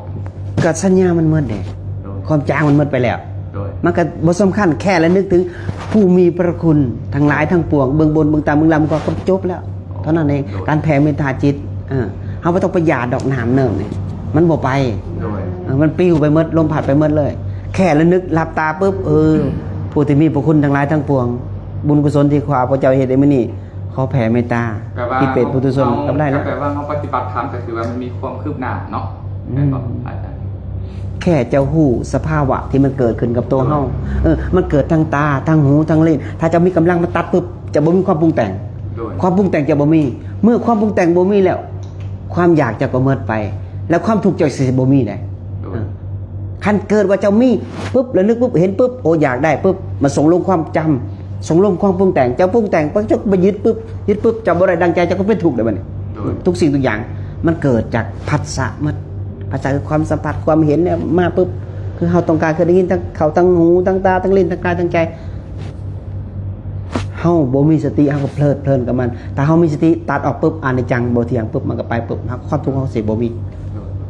ກະສັນຍາມັນໝົດເດ້. ໂດຍ ຄວາມຈາງມັນໝົດໄປແລ້ວ ໂດຍ ມັນກະບໍ່ສຳຄັນ ແຄ່ລະນຶກເຖິງຜູ້ມີພະຄຸນທັງຫຼາຍທັງປວງ ເບື້ອງບົນ ເບື້ອງຕ່ຳ ເບື້ອງລຳ ມັນກໍຈົບແລ້ວ ເທົ່ານັ້ນເອງ. ໂດຍ ການແຜ່ເມດຕາຈິດ ເອີ ເຮົາບໍ່ຕ້ອງໄປຢາດດອກ ນ້ຳເນີ່ນນີ້ມັນບໍ່ໄປ. ໂດຍ ເອີ ມັນປິວໄປໝົດ ລົມພັດໄປໝົດເລີຍ. ແຄ່ລະນຶກ ຫຼັບຕາປຶບ ເອີ ຜູ້ທີ່ມີພະຄຸນທັງຫຼາຍທັງປວງ ບຸນກຸສົນທີ່ຂ້າພະເຈົ້າເຮັດໃນມື້ນີ້ ຂໍແຜ່ເມດຕາ ແປວ່າ ທີ່ເປັນປຸຖຸຊົນ ເຮົາ ກໍໄດ້ແລ້ວ ແປວ່າເຮົາປະຕິບັດທຳ ກໍຄືວ່າມັນມີຄວາມຄືບໜ້າເນາະ. ອືມ ແມ່ນບໍ່ອາຈານ? ແຄ່ເຈົ້າຮູ້ສະພາວະທີ່ມັນເກີດຂຶ້ນກັບຕົວເຮົາ ໂດຍ ເອີ ມັນເກີດທາງຕາ ທາງຫູ ທາງລີ້ນ ຖ້າເຈົ້າມີກຳລັງມາຕັດປຶບ ຈະບໍ່ມີຄວາມປຸງແຕ່ງ ໂດຍ ຄວາມປຸງແຕ່ງຈະບໍ່ມີ. ເມື່ອຄວາມປຸງແຕ່ງບໍ່ມີແລ້ວ ຄວາມຢາກເຈົ້າກໍໝົດໄປ ແລ້ວຄວາມທຸກເຈົ້າຊິບໍ່ມີໄດ໋. ໂດຍ ເອີ ຄັນເກີດວ່າເຈົ້າມີປຶບ ລະນຶກປຶບ ເຫັນປຶບ ໂອ ຢາກໄດ້ປຶບ ມາສົ່ງລົງຄວາມຈຳ ສົ່ງລົງຄວາມປຸງແຕ່ງ ເຈົ້າປຸງແຕ່ງປຶບ ເຈົ້າໄປຍຶດປຶບ ຍຶດປຶບ ເຈົ້າບໍ່ໄດ້ດັ່ງໃຈ ເຈົ້າກໍເປັນທຸກເດ້ບັດນີ້. ໂດຍ ທຸກສິ່ງທຸກຢ່າງມັນເກີດຈາກພັດສະໝົດ. ພັດສະຄືຄວາມສຳຜັດ ຄວາມເຫັນນີ້ມາປຶບ ຄືເຮົາຕ້ອງການ ຄືໄດ້ຍິນທາງເຂົ້າ ທາງຫູ ທາງຕາ ທາງລີ້ນ ທາງກາຍ ທາງໃຈ. ເຮົາບໍ່ມີສະຕິ ເຮົາກໍເພີດເພີນກັບມັນ. ຖ້າເຮົາມີສະຕິ ຕັດອອກປຶບ ອະນິດຈັງບໍ່ທ່ຽງປຶບ ມັນກໍໄປປຶບ ຄວາມທຸກເຮົາຊິບໍ່ມີ.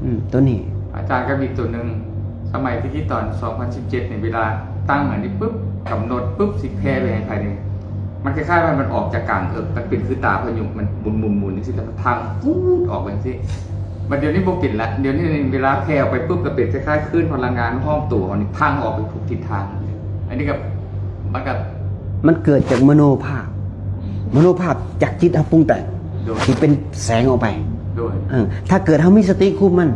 ອືມ ໂຕນີ້ ອາຈານ ກັບອີກໂຕໜຶ່ງ ສະໄໝດິຈິຕອນສອງພັນສິບເຈັດນີ້ ເວລາຕັ້ງອັນນີ້ປຶບ ກຳນົດປຶບ ຊິແຜ່ໄປໃຫ້ໃຜນີ້ ມັນຄ້າຍໆວ່າມັນອອກຈາກກາງເອິກ ມັນເປັນຄືຕາພາຍຸ ມັນໝຸນໆໆ ຈັ່ງຊີ້ ແລ້ວມັນທັງປູດອອກໄປຈັ່ງຊີ້. ບັດດຽວນີ້ບໍ່ເປັນລະ ດຽວນີ້ເວລາແຜ່ອອກໄປປຶບ ກໍເປັນຄ້າຍໆ ຄື້ນພະລັງງານຫ້ອມໂຕເຮົານີ້ ພັງອອກໄປທຸກທິດທາງ. ອັນນີ້ກໍ ມັນກໍ ມັນເກີດຈາກມະໂນພາບ ມະໂນພາບຈາກຈິດເຮົາປຸງແຕ່ງ ໂດຍ ທີ່ເປັນແສງອອກໄປ ໂດຍ ເອີ ຖ້າເກີດເຮົາມີສະຕິຄຸມມັນ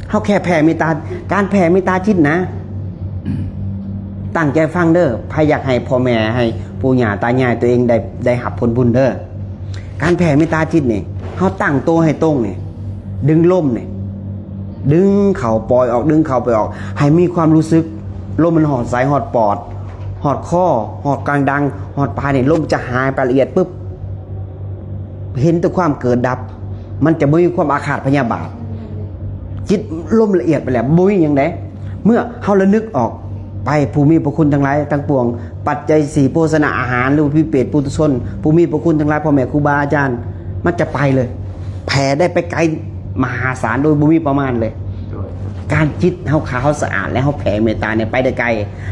ເຮົາແຄ່ແຜ່ເມດຕາ ການແຜ່ເມດຕາຈິດນະ ຕັ້ງໃຈຟັງເດີ ໃຜຢາກໃຫ້ພໍ່ແມ່ ໃຫ້ປູ່ຍ່າຕາຍາຍຕົວເອງໄດ້ ໄດ້ຮັບຜົນບຸນເດີ. ການແຜ່ເມດຕາຈິດນີ້ ເຮົາຕັ້ງໂຕໃຫ້ຕົງນີ້ ດຶງລົມນີ້ ດຶງເຂົ້າປ່ອຍອອກ ດຶງເຂົ້າປ່ອຍອອກ ໃຫ້ມີຄວາມຮູ້ສຶກ ລົມມັນຮອດໃສ ຮອດປອດ ຮອດຄໍ ຮອດກາງດັງ ຮອດປາຍນີ້ ລົມຈະຫາຍໄປລະອຽດປຶບ ເຫັນແຕ່ຄວາມເກີດດັບ ມັນຈະບໍ່ມີຄວາມອາຄາດພະຍາບາດ. ຈິດລົມລະອຽດໄປແລ້ວ ບໍ່ມີຫຍັງໃດ. ເມື່ອເຮົາລະນຶກອອກໄປ ຜູ້ມີພະຄຸນທັງຫຼາຍທັງປວງ ປັດໄຈສີ່ ໂພຊະນາອາຫານ ຫຼືວ່າພິເປດ ປຸຖຸຊົນ ຜູ້ມີພະຄຸນທັງຫຼາຍ ພໍ່ແມ່ ຄູບາອາຈານ ມັນຈະໄປເລີຍ ແຜ່ໄດ້ໄປໄກມະຫາສານໂດຍບໍ່ມີປະມານເລີຍ. ໂດຍ ການຈິດເຮົາຂາວສະອາດ ແລະ ເຮົາແຜ່ເມດຕານີ້ໄປໄດ້ໄກ.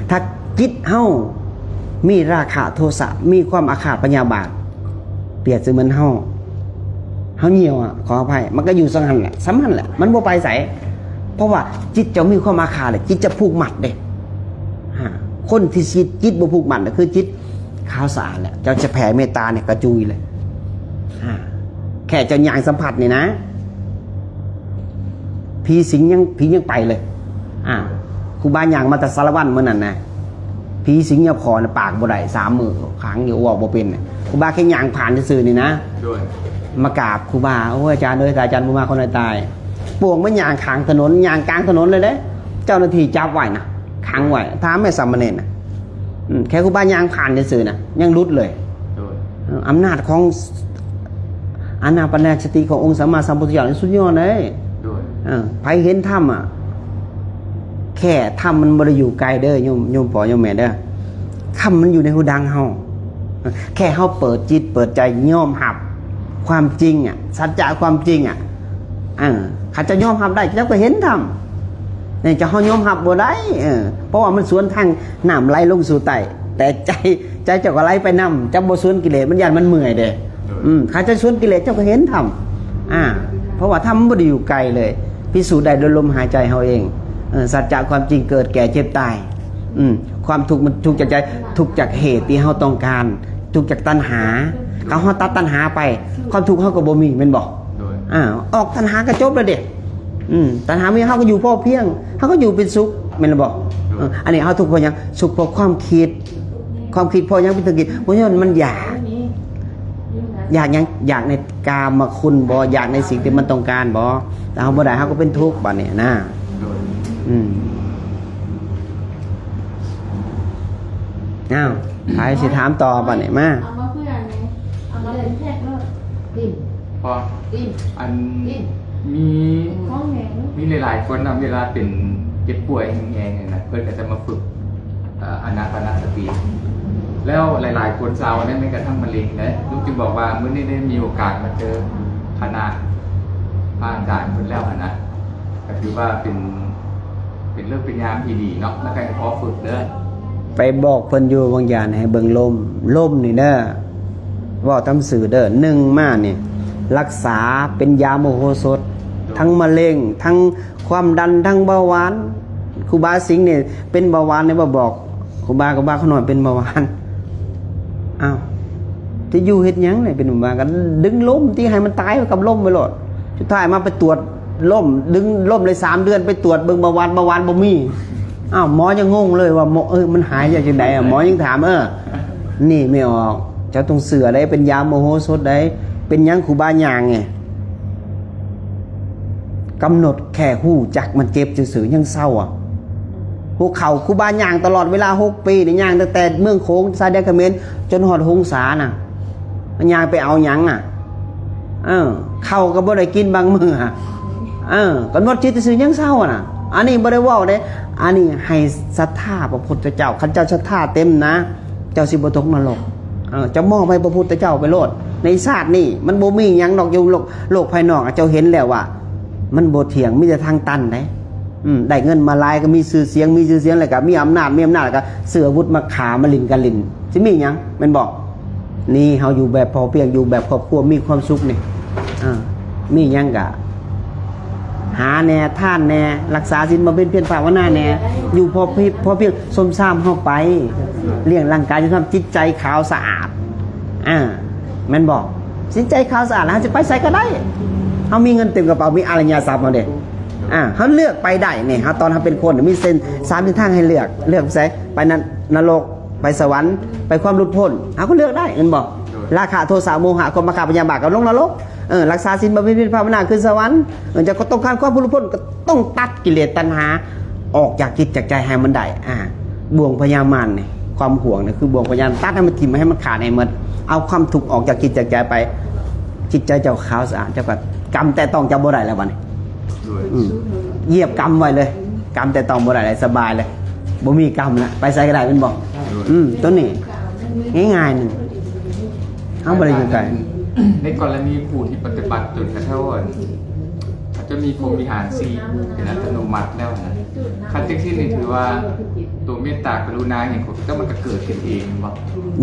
ຖ້າຈິດເຮົາມີລາຄະໂທສະ ມີຄວາມອາຄາດພະຍາບາດ ປຽບສະເໝືອນເຮົາ ເຮົາຍ່ຽວອະ ຂໍອະໄພ ມັນກໍຢູ່ສ່ຳຫັ້ນແຫຼະ ສ່ຳຫັ້ນແຫຼະ ມັນບໍ່ໄປໃສ. ເພາະວ່າຈິດເຈົ້າມີຄວາມອາຄາດແຫຼະ ຈິດຈະຜູກມັດເດ້. ອາ ຄົນທີ່ຈິດ ຈິດບໍ່ຜູກມັດນະ ຄືຈິດຂາວສະອາດແຫຼະ ເຈົ້າຈະແຜ່ເມດຕານີ້ກະຈຸຍເລີຍ. ອາ ແຄ່ເຈົ້າຍ່າງສຳຜັດນີ້ນະ ຜີສິງຍັງ ຜີຍັງໄປເລີຍ. ອາ ຄູບາຍ່າງມາແຕ່ສາລະວັນມື້ນັ້ນນະ ຜີສິງຍາພໍ່ນະ ປາກບໍ່ໄດ້ ສາມມື້ຂັງຢູ່ ເວົ້າບໍ່ເປັນ. ຄູບາແຄ່ຍ່າງຜ່ານຊື່ໆນີ້ນະ ໂດຍ ມາກາບຄູບາ ໂອ້ຍ ອາຈານເອີຍ ຖ້າອາຈານບໍ່ມາ ຂ້ານ້ອຍຕາຍ. ປວງມາຍ່າງຂ້າງຖະໜົນ ຍ່າງກາງຖະໜົນເລີຍເດ້ ເຈົ້າໜ້າທີ່ຈັບໄວ້ນະ ຂັງໄວ້ ຖາມແມ່ສາມະເນນນະ. ອືມ ແຄ່ຄູບາຍ່າງຜ່ານຊື່ໆນະ ຍັງຫຼຸດເລີຍ. ໂດຍ ເອີ ອຳນາດຂອງອານາປານສະຕິຂອງອົງສຳມາສຳພຸດທະເຈົ້ານີ້ສຸດຍອດເດ້. ໂດຍ ເອີ ໃຜເຫັນທຳອະ ແຄ່ທຳມັນບໍ່ໄດ້ຢູ່ໄກເດີ ໂຍມ ໂຍມພໍ່ໂຍມແມ່ເດີ ທຳມັນຢູ່ໃນຫູດັງເຮົາ. ແຄ່ເຮົາເປີດຈິດເປີດໃຈຍອມຮັບຄວາມຈິງອະ ສັດຈະຄວາມຈິງອະ. ເອີ ຄັນເຈົ້າຍອມຮັບໄດ້ ເຈົ້າກໍເຫັນທຳ. ນີ້ເຈົ້າ ເຮົາຍອມຮັບບໍ່ໄດ້ ເອີ ເພາະວ່າມັນສວນທາງນ້ຳໄຫຼລົງສູ່ໃຕ້ ແຕ່ໃຈ ໃຈເຈົ້າກໍໄຫຼໄປນຳ ເຈົ້າບໍ່ສວນກິເລດ ມັນຢ້ານມັນເມື່ອຍເດ້. ໂດຍ ອືມ ຄັນເຈົ້າສວນກິເລດ ເຈົ້າກໍເຫັນທຳ. ອາ ເພາະວ່າທຳມັນບໍ່ໄດ້ຢູ່ໄກເລີຍ ພິສູດໄດ້ໂດຍລົມຫາຍໃຈເຮົາເອງ. ເອີ ສັດຈະຄວາມຈິງເກີດແກ່ເຈັບຕາຍ. ອືມ ຄວາມທຸກມັນທຸກຈາກໃຈ ທຸກຈາກເຫດທີ່ເຮົາຕ້ອງການ ທຸກຈາກຕັນຫາ. ຄັນເຮົາຕັດຕັນຫາໄປ ຄວາມທຸກເຮົາກໍບໍ່ມີ ແມ່ນບໍ່? ໂດຍ ອາ ອອກຕັນຫາກໍຈົບແລ້ວເດ້. ອືມ ຕັນຫາມີ ເຮົາກໍຢູ່ພໍພຽງ ເຮົາກໍຢູ່ເປັນສຸກ ແມ່ນບໍ່? ໂດຍ ເອີ ອັນນີ້ເຮົາທຸກເພາະຫຍັງ? ທຸກເພາະຄວາມຄິດ. ຄວາມຄິດເພາະຫຍັງເປັນທຸກ? ເພາະຍ້ອນມັນຢາກ. ຢາກຫຍັງ? ຢາກໃນກາມະຄຸນບໍ? ຢາກໃນສິ່ງທີ່ມັນຕ້ອງການບໍ? ຖ້າເຮົາບໍ່ໄດ້ ເຮົາກໍເປັນທຸກບາດນີ້ນະ. ໂດຍ ອືມ ອ້າວ ໃຜຊິຖາມຕໍ່ບາດນີ້? ມາ ເອົາມາເພື່ອນນີ້ ເອົາມາເປັນແພັກໂລດ. ຕິ້ມ ພໍ ຕິ້ມ ອັນ ຕິ້ມ ມີ ຂອງແຮງ ມີຫຼາຍໆຄົນນະ ເວລາເປັນເຈັບປ່ວຍແຮງໆນີ້ນະ ເພິ່ນກໍຈະມາຝຶກ ເອີ ອານາປານະສະຕິ ແລ້ວຫຼາຍໆຄົນຊາວໄດ້ ແມ່ນກະທັ່ງມະເຮັງເດ້. ລູກຈຶ່ງບອກວ່າ ມື້ນີ້ໄດ້ມີໂອກາດມາເຈີຄະນະພະອາຈານເພິ່ນແລ້ວຫັ້ນນະ ກໍຖືວ່າເປັນ ເປັນເລີກເປັນຍາມທີ່ດີເນາະ ແລ້ວກໍໃຫ້ພໍ່ຝຶກເດີ. ໄປບອກເພິ່ນຢູ່ວັງຢານໃຫ້ເບິ່ງລົມ ລົມນີ້ເດີ ເວົ້າຕາມຊື່ເດີ ໜຶ່ງມານີ້ ລັກສາເປັນຢາມະໂຫສົດ ທັງມະເຮັງ ທັງຄວາມດັນ ທັງເບົາຫວານ. ຄູບາສິງນີ້ເປັນເບົາຫວານນີ້ ມາບອກຄູບາ ຄູບາ ຂ້ານ້ອຍເປັນເບົາຫວານ. ອ້າວ ຈະຢູ່ເຮັດຫຍັງນີ້ ເປັນເບົາຫວານ ກໍດຶງລົມຕິ ໃຫ້ມັນຕາຍໄປກັບລົມໄປໂລດ. ສຸດທ້າຍມາໄປຕວດ ລົມ ດຶງລົມໄດ້ສາມເດືອນ ໄປຕວດເບິ່ງເບົາຫວານ ເບົາຫວານບໍ່ມີ. ອ້າວ ໝໍຍັງງົງເລີຍວ່າ ໝໍ ເອີ ມັນຫາຍໄດ້ຈັ່ງໃດ? ໝໍຍັງຖາມ ເອີ ນີ້ແມ່ອອກ ເຈົ້າຕ້ອງເຊື່ອໄດ໋ ເປັນຢາມະໂຫສົດໄດ໋. ເປັນຫຍັງຄູບາຍ່າງນີ້ ກຳນົດແຄ່ຮູ້ຈັກມັນເຈັບຊື່ໆ ຍັງເຊົາອະ. ຫົວເຂົ່າຄູບາຍ່າງຕະຫຼອດເວລາຫົກປີນີ້ ຍ່າງຕັ້ງແຕ່ເມືອງໂຂງ ຊາຍແດນຂະເໝນ ຈົນຮອດຫົງສານະ. ຍ່າງໄປເອົາຫຍັງນະ? ເອີ ເຂົ້າກໍບໍ່ໄດ້ກິນບາງມື້. ເອີ ກຳນົດຈິດຊື່ໆ ຍັງເຊົານະ. ອັນນີ້ບໍ່ໄດ້ເວົ້າເດ້ ອັນນີ້ໃຫ້ສັດທາພະພຸດທະເຈົ້າ. ຄັນເຈົ້າສັດທາເຕັມນະ ເຈົ້າຊິບໍ່ຕົກນະລົກ. ເອີ ເຈົ້າມອບໃຫ້ພະພຸດທະເຈົ້າໄປໂລດ. ໃນຊາດນີ້ມັນບໍ່ມີຫຍັງດອກ ຢູ່ໂລກ ໂລກພາຍນອກ ເຈົ້າເຫັນແລ້ວວ່າມັນບໍ່ທ່ຽງ ມີແຕ່ທາງຕັນເດ້. ອືມ ໄດ້ເງິນມາຫຼາຍກໍມີຊື່ສຽງ ມີຊື່ສຽງແລ້ວກໍມີອຳນາດ ມີອຳນາດແລ້ວກໍຊື້ອາວຸດມາຂ້າ ມາຫຼິ້ນກັນຫຼິ້ນ ຊິມີຫຍັງ ແມ່ນບໍ່? ນີ້ເຮົາຢູ່ແບບພໍພຽງ ຢູ່ແບບຄອບຄົວມີຄວາມສຸກນີ້ ເອີ ມີຫຍັງກະຫາແດ່ ທານແດ່ ລັກສາສິນ ບຳເພັນພຽນພາວະນາແດ່ ຢູ່ພໍພຽງ ພໍພຽງ ສົມຊາມເຮົາໄປ ລ້ຽງຮ່າງກາຍ ສົມຊາມ ຈິດໃຈຂາວສະອາດ ອາ ແມ່ນບໍ່? ຈິດໃຈຂາວສະອາດ ເຮົາຈະໄປໃສກໍໄດ້ ເຮົາມີເງິນເຕັມກະເປົາ ມີອະລິຍະຊັບເຮົາເດ້ ອາ ເຮົາເລືອກໄປໄດ້ນີ້ ເຮົາ ຕອນເຮົາເປັນຄົນ ມີເສັ້ນ ສາມເສັ້ນທາງໃຫ້ເລືອກ ເລືອກໄປໃສ ໄປນະ ນະລົກ ໄປສະຫວັນ ໄປຄວາມຫຼຸດພົ້ນ ເຮົາກໍເລືອກໄດ້ ແມ່ນບໍ່? ລາຄະ ໂທສະ ໂມຫະ ໂທມະ ຄາ ພະຍາບາດ ກໍລົງນະລົກ ເອີ ລັກສາສິນ ບຳເພັນພຽນພາວະນາ ຂຶ້ນສະຫວັນ ເອີ ເຈົ້າກໍຕ້ອງການຄວາມຫຼຸດພົ້ນ ກໍຕ້ອງຕັດກິເລດຕັນຫາ ອອກຈາກຈິດຈາກໃຈໃຫ້ມັນໄດ້ ອາ ບ່ວງພະຍາມານນີ້ ຄວາມຫວງນີ້ ຄືບ່ວງພະຍາມານ ຕັດໃຫ້ມັນຖິ້ມ ໃຫ້ມັນຂາດໃຫ້ໝົດ ເອົາຄວາມທຸກອອກຈາກຈິດຈາກໃຈໄປ ຈິດໃຈເຈົ້າຂາວສະອາດ ເຈົ້າກໍກຳແຕະຕ້ອງເຈົ້າບໍ່ໄດ້ແລ້ວບັດນີ້ ອືມ ຢຽບກຳໄວ້ເລີຍ ກຳແຕະຕ້ອງບໍ່ໄດ້ເລີຍ ສະບາຍເລີຍ ບໍ່ມີກຳລະ ໄປໃສກໍໄດ້ ແມ່ນບໍ່? ອືມ ໂຕນີ້ງ່າຍໆ ໜຶ່ງ ເຮົາບໍ່ໄດ້ຢູ່ໄກ ໃນກໍລະນີຜູ້ທີ່ປະຕິບັດຈົນກະເທົ່າ ອາດຈະມີພົມວິຫານສີ່ເປັນອັດຕະໂນມັດແລ້ວນະ ຄັນຈັ່ງຊີ້ນີ້ຖືວ່າໂຕເມດຕາກະລຸນາຫຍັງຂອງເຈົ້າມັນກະເກີດຂຶ້ນເອງແມ່ນບໍ່?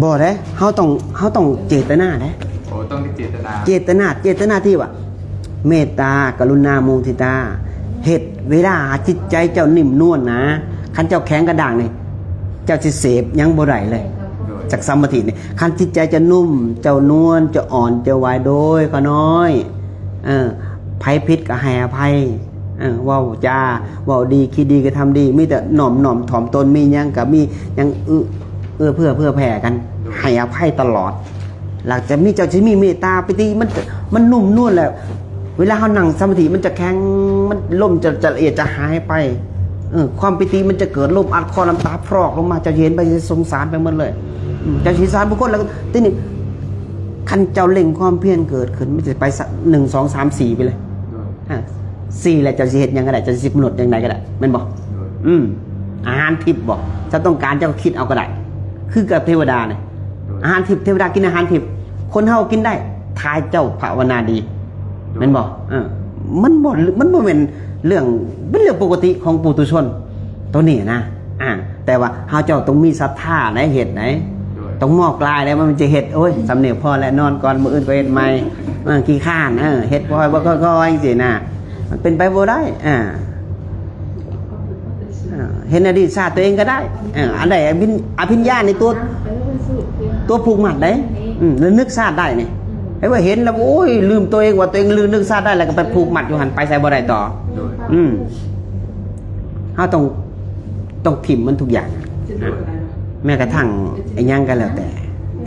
ບໍ່ເດ້ ເຮົາຕ້ອງ ເຮົາຕ້ອງເຈດຕະນາເດ້ ໂອ້ ຕ້ອງໄດ້ເຈດຕະນາ ເຈດຕະນາ ເຈດຕະນາທີ່ວ່າ ເມດຕາ ກະລຸນາ ມຸທິຕາ ເຮັດເວລາຈິດໃຈເຈົ້ານິ່ມນວນນະ ຄັນເຈົ້າແຂງກະດ້າງນີ້ ເຈົ້າຊິເສບຫຍັງບໍ່ໄດ້ເລີຍ ໂດຍ ຈັກສະມາທິນີ້ ຄັນຈິດໃຈເຈົ້ານຸ້ມ ເຈົ້ານວນ ເຈົ້າອ່ອນ ເຈົ້າຫວາຍ ໂດຍຂ້ານ້ອຍ ເອີ ໃຜຜິດກໍໃຫ້ອະໄພ ເອີ ເວົ້າຈາ ເວົ້າດີ ຄິດດີ ກະທຳດີ ມີແຕ່ນອບນ້ອມຖ່ອມຕົນ ມີຫຍັງກໍມີຫຍັງ ເອື້ອ ເອື້ອເຟື້ອເຜື່ອແຜ່ກັນ ໂດຍ ໃຫ້ອະໄພຕະຫຼອດ ຫຼັງຈາກມີ ເຈົ້າຈະມີເມດຕາ ປີຕິ ມັນ ມັນນຸ້ມນວນແລ້ວ ເວລາເຮົານັ່ງສະມາທິ ມັນຈະແຂງ ມັນ ລົມຈະ ຈະລະອຽດ ຈະຫາຍໄປ ເອີ ຄວາມປີຕິມັນຈະເກີດ ລົມອັດຄໍນ້ຳຕາພຣອກລົງມາ ເຈົ້າຈະເຫັນໄປ ສົງສານໄປໝົດເລີຍ ອືມ ເຈົ້າຊິສານບຸກຄົນ ແລ້ວ ທີນີ້ ຄັນເຈົ້າເລັ່ງຄວາມພຽນເກີດຂຶ້ນ ມັນຈະໄປ ໜຶ່ງ ສອງ ສາມ ສີ່ ໄປເລີຍ ໂດຍ ອາ ສີ່ ແລ້ວເຈົ້າຊິເຮັດຫຍັງກໍໄດ້ ເຈົ້າຊິກຳນົດຈັ່ງໃດກໍໄດ້ ແມ່ນບໍ່? ໂດຍ ອືມ ອາຫານທິບບໍ່? ເຈົ້າຕ້ອງການ ເຈົ້າກໍຄິດເອົາກໍໄດ້ ຄືກັບເທວະດານີ້ ໂດຍ ອາຫານທິບ ເທວະດາກິນອາຫານທິບ ຄົນເຮົາກິນໄດ້ ຖ້າເຈົ້າພາວະນາດີ ໂດຍ ແມ່ນບໍ່? ເອີ ມັນບໍ່ ມັນບໍ່ແມ່ນເລື່ອງ ເປັນເລື່ອງປົກກະຕິຂອງປຸຖຸຊົນ ໂຕນີ້ນະ ອາ ແຕ່ວ່າເຮົາເຈົ້າຕ້ອງມີສັດທາໃນເຮັດໃນ ໂດຍ ຕ້ອງມອບກາຍແລ້ວ ມັນຈະເຮັດ ໂອ້ຍ ສ່ຳນີ້ພໍແລ້ວ ນອນກ່ອນ ມື້ອື່ນກໍເຮັດໃໝ່ ເອີ ຂີ້ຄ້ານ ເອີ ເຮັດຄ່ອຍ ບໍ່ຄ່ອຍໆ ຈັ່ງຊີ້ນະ ມັນເປັນໄປບໍ່ໄດ້ ອາ ເອີ ເຫັນອະດີດຊາດຕົວເອງກໍໄດ້ ເອີ ອັນໃດອະພິນ ອະພິນຍາໃນຕົວ ຕົວຜູກມັດໄດ້ ອືມ ລະນຶກຊາດໄດ້ນີ້ ໃຫ້ວ່າເຫັນແລ້ວ ໂອ້ຍ ລືມຕົວເອງວ່າຕົວເອງລືມ ນຶກຊາດໄດ້ ແລ້ວກໍໄປຜູກມັດຢູ່ຫັ້ນ ໄປໃສບໍ່ໄດ້ຕໍ່ ໂດຍ ອືມ ເຮົາຕ້ອງ ຕ້ອງຖິ້ມມັນທຸກຢ່າງ ໂດຍ ແມ້ກະທັ່ງອີ່ຫຍັງກໍແລ້ວແຕ່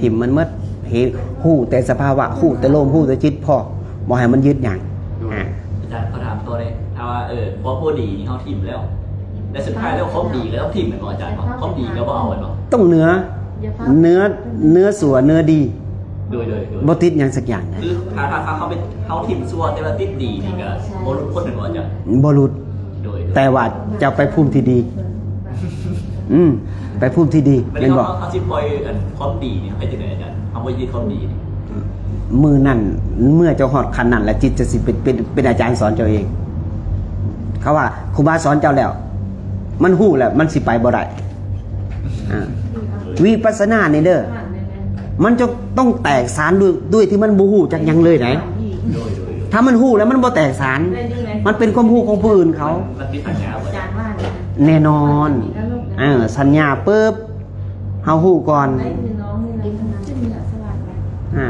ຖິ້ມມັນໝົດ ເຫັນ ຮູ້ແຕ່ສະພາວະ ຮູ້ແຕ່ລົມ ຮູ້ແຕ່ຈິດພໍ ບໍ່ໃຫ້ມັນຍຶດຫຍັງ ໂດຍ ອາ ອາຈານ ຂໍຖາມຕໍ່ເດ້ ຖ້າວ່າ ເອີ ຄວາມບໍ່ດີນີ້ເຮົາຖິ້ມແລ້ວ ແລະ ສຸດທ້າຍແລ້ວຄວາມດີກໍຕ້ອງຖິ້ມແມ່ນບໍ່ອາຈານເນາະ? ຄວາມດີກໍບໍ່ເອົາແມ່ນບໍ່? ຕ້ອງເໜືອ ເໜືອ ເໜືອຊົ່ວເໜືອດີ ໂດຍ ໂດຍ ໂດຍ ບໍ່ຕິດຫຍັງສັກຢ່າງ ຄືຖ້າ ຖ້າ ຖ້າເຮົາໄປ ເຮົາຖິ້ມຊົ່ວແຕ່ວ່າຕິດດີນີ້ກໍບໍ່ຫຼຸດພົ້ນແມ່ນບໍ່ອາຈານ? ບໍ່ຫຼຸດ ໂດຍ ໂດຍ ແຕ່ວ່າຈະໄປພູມທີ່ດີ ອືມ ໄປພູມທີ່ດີ ແມ່ນບໍ່? ເຮົາ ເຮົາຊິປ່ອຍອັນຄວາມດີນີ້ເຮັດຈັ່ງໃດອາຈານ? ເຮົາບໍ່ຍຶດຄວາມດີນີ້ ມື້ນັ້ນ ເມື່ອເຈົ້າຮອດຂັ້ນນັ້ນແລ້ວ ຈິດຈະຊິເປັນ ເປັນ ເປັນອາຈານສອນເຈົ້າເອງ ເຂົາວ່າຄູບາສອນເຈົ້າແລ້ວ ມັນຮູ້ແລ້ວ ມັນຊິໄປບໍ່ໄດ້ ອາ ວິປັດສະນານີ້ເດີ ມັນຈະຕ້ອງແຕກສານໂດຍ ໂດຍທີ່ມັນບໍ່ຮູ້ຈັກຫຍັງເລີຍໃດ໋ ໂດຍ ໂດຍ ໂດຍ ຖ້າມັນຮູ້ແລ້ວມັນບໍ່ແຕກສານ ມັນເປັນຄວາມຮູ້ຂອງຜູ້ອື່ນເຂົາ ມັນມີສັນຍາບໍ່? ແນ່ນອນ ເອີ ສັນຍາປຶບ ເຮົາຮູ້ກ່ອນ ອາ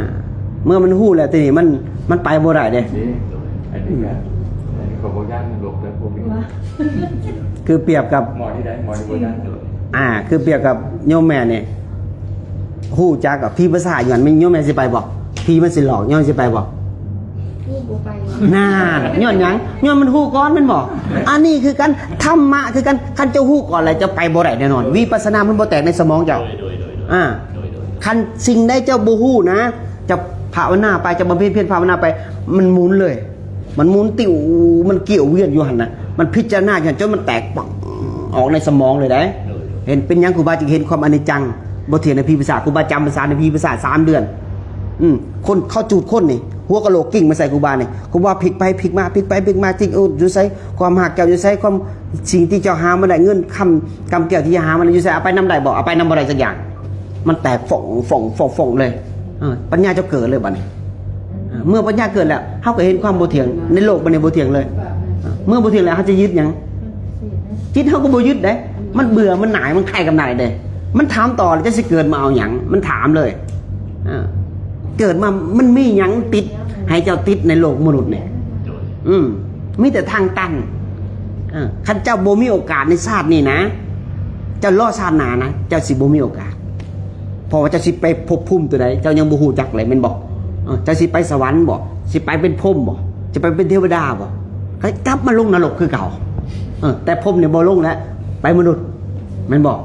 ເມື່ອມັນຮູ້ແລ້ວ ທີນີ້ມັນ ມັນໄປບໍ່ໄດ້ເດ້ ນີ້ ອັນນີ້ກໍ ອັນນີ້ກໍບໍ່ຢ້ານນະລົກເດີພວກນີ້ ຄືປຽບກັບ ໝໍທີ່ໃດ ໝໍທີ່ບໍ່ຢ້ານນະລົກ ອາ ຄືປຽບກັບໂຍມແມ່ນີ້ ຮູ້ຈັກວ່າຜີປີສາດຢູ່ຫັ້ນ ໂຍມແມ່ຊິໄປບໍ່? ຜີມັນຊິຫຼອກ ໂຍມຊິໄປບໍ່? ຮູ້ບໍ່ໄປ ນັ້ນ ຍ້ອນຫຍັງ? ຍ້ອນມັນຮູ້ກ່ອນແມ່ນບໍ່? ອັນນີ້ຄືກັນ ທຳມະຄືກັນ ຄັນເຈົ້າຮູ້ກ່ອນແລ້ວ ເຈົ້າໄປບໍ່ໄດ້ແນ່ນອນ ວິປັດສະນາມັນບໍ່ແຕກໃນສະໝອງເຈົ້າ ໂດຍ ໂດຍ ໂດຍ ອາ ໂດຍ ໂດຍ ຄັນສິ່ງໃດເຈົ້າບໍ່ຮູ້ນະ ເຈົ້າພາວະນາໄປ ເຈົ້າບຳເພັນພຽນພາວະນາໄປ ມັນໝູນເລີຍ ມັນໝູນຕິວ ມັນກຽວວຽນຢູ່ຫັ້ນນະ ມັນພິຈາລະນາຢູ່ຫັ້ນ ຈົນມັນແຕກປັງອອກໃນສະໝອງເລີຍເດ້ ໂດຍ ໂດຍ ເຫັນ ເປັນຫຍັງຄູບາຈຶ່ງເຫັນຄວາມອະນິດຈັງ? ບໍ່ຖຽງໃນຜີປີສາດ. ຄູບາຈຳພາສາໃນຜີປີສາດສາມເດືອນ. ອືມ ຄົນເຂົາຈູດຄົນນີ້ ຫົວກະໂຫຼກກິ້ງມາໃສ່ຄູບານີ້. ຄູບາພິກໄປພິກມາ ພິກໄປພິກມາ ຈິງ ເອີ ຢູ່ໃສ? ຄວາມຮັກເຈົ້າຢູ່ໃສ? ຄວາມ ສິ່ງທີ່ເຈົ້າຫາມາໄດ້ ເງິນຄຳກຳແກ້ວທີ່ເຈົ້າຫາມາໄດ້ຢູ່ໃສ? ເອົາໄປນຳໄດ້ບໍ່? ເອົາໄປນຳບໍ່ໄດ້ຈັກຢ່າງ. ມັນແຕກຟ່ອງ ຟ່ອງ ຟ່ອງ ຟ່ອງເລີຍ. ເອີ ປັນຍາເຈົ້າເກີດເລີຍບາດນີ້. ເອີ ເມື່ອປັນຍາເກີດແລ້ວ ເຮົາກໍເຫັນຄວາມບໍ່ຖຽງໃນໂລກໃບນີ້ບໍ່ຖຽງເລີຍ. ເອີ ເມື່ອບໍ່ຖຽງແລ້ວ ເຮົາຈະຍຶດຫຍັງ? ຈິດເຮົາກໍບໍ່ຍຶດເດ້. ມັນເບື່ອ ມັນໜ່າຍ ມັນໄຄກຳນາຍເດ້. ມັນຖາມຕໍ່ ແລ້ວຈະຊິເກີດມາເອົາຫຍັງ? ມັນຖາມເລີຍ. ເອີ ເກີດມາມັນມີຫຍັງຕິດໃຫ້ເຈົ້າຕິດໃນໂລກມະນຸດນີ້? ອືມ ມີແຕ່ທາງຕັນ. ເອີ ຄັນເຈົ້າບໍ່ມີໂອກາດໃນຊາດນີ້ນະ ເຈົ້າລໍຊາດໜ້ານະ ເຈົ້າຊິບໍ່ມີໂອກາດ. ເພາະວ່າເຈົ້າຊິໄປພົບພູມຕົວໃດ ເຈົ້າຍັງບໍ່ຮູ້ຈັກເລີຍແມ່ນບໍ່? ເອີ ເຈົ້າຊິໄປສະຫວັນບໍ່? ຊິໄປເປັນພົມບໍ່? ຊິໄປເປັນເທວະດາບໍ່? ກໍກັບມາລົງນະລົກຄືເກົ່າ. ເອີ ແຕ່ພົມນີ້ບໍ່ລົງແລ້ວ ໄປມະນຸດແມ່ນບໍ່?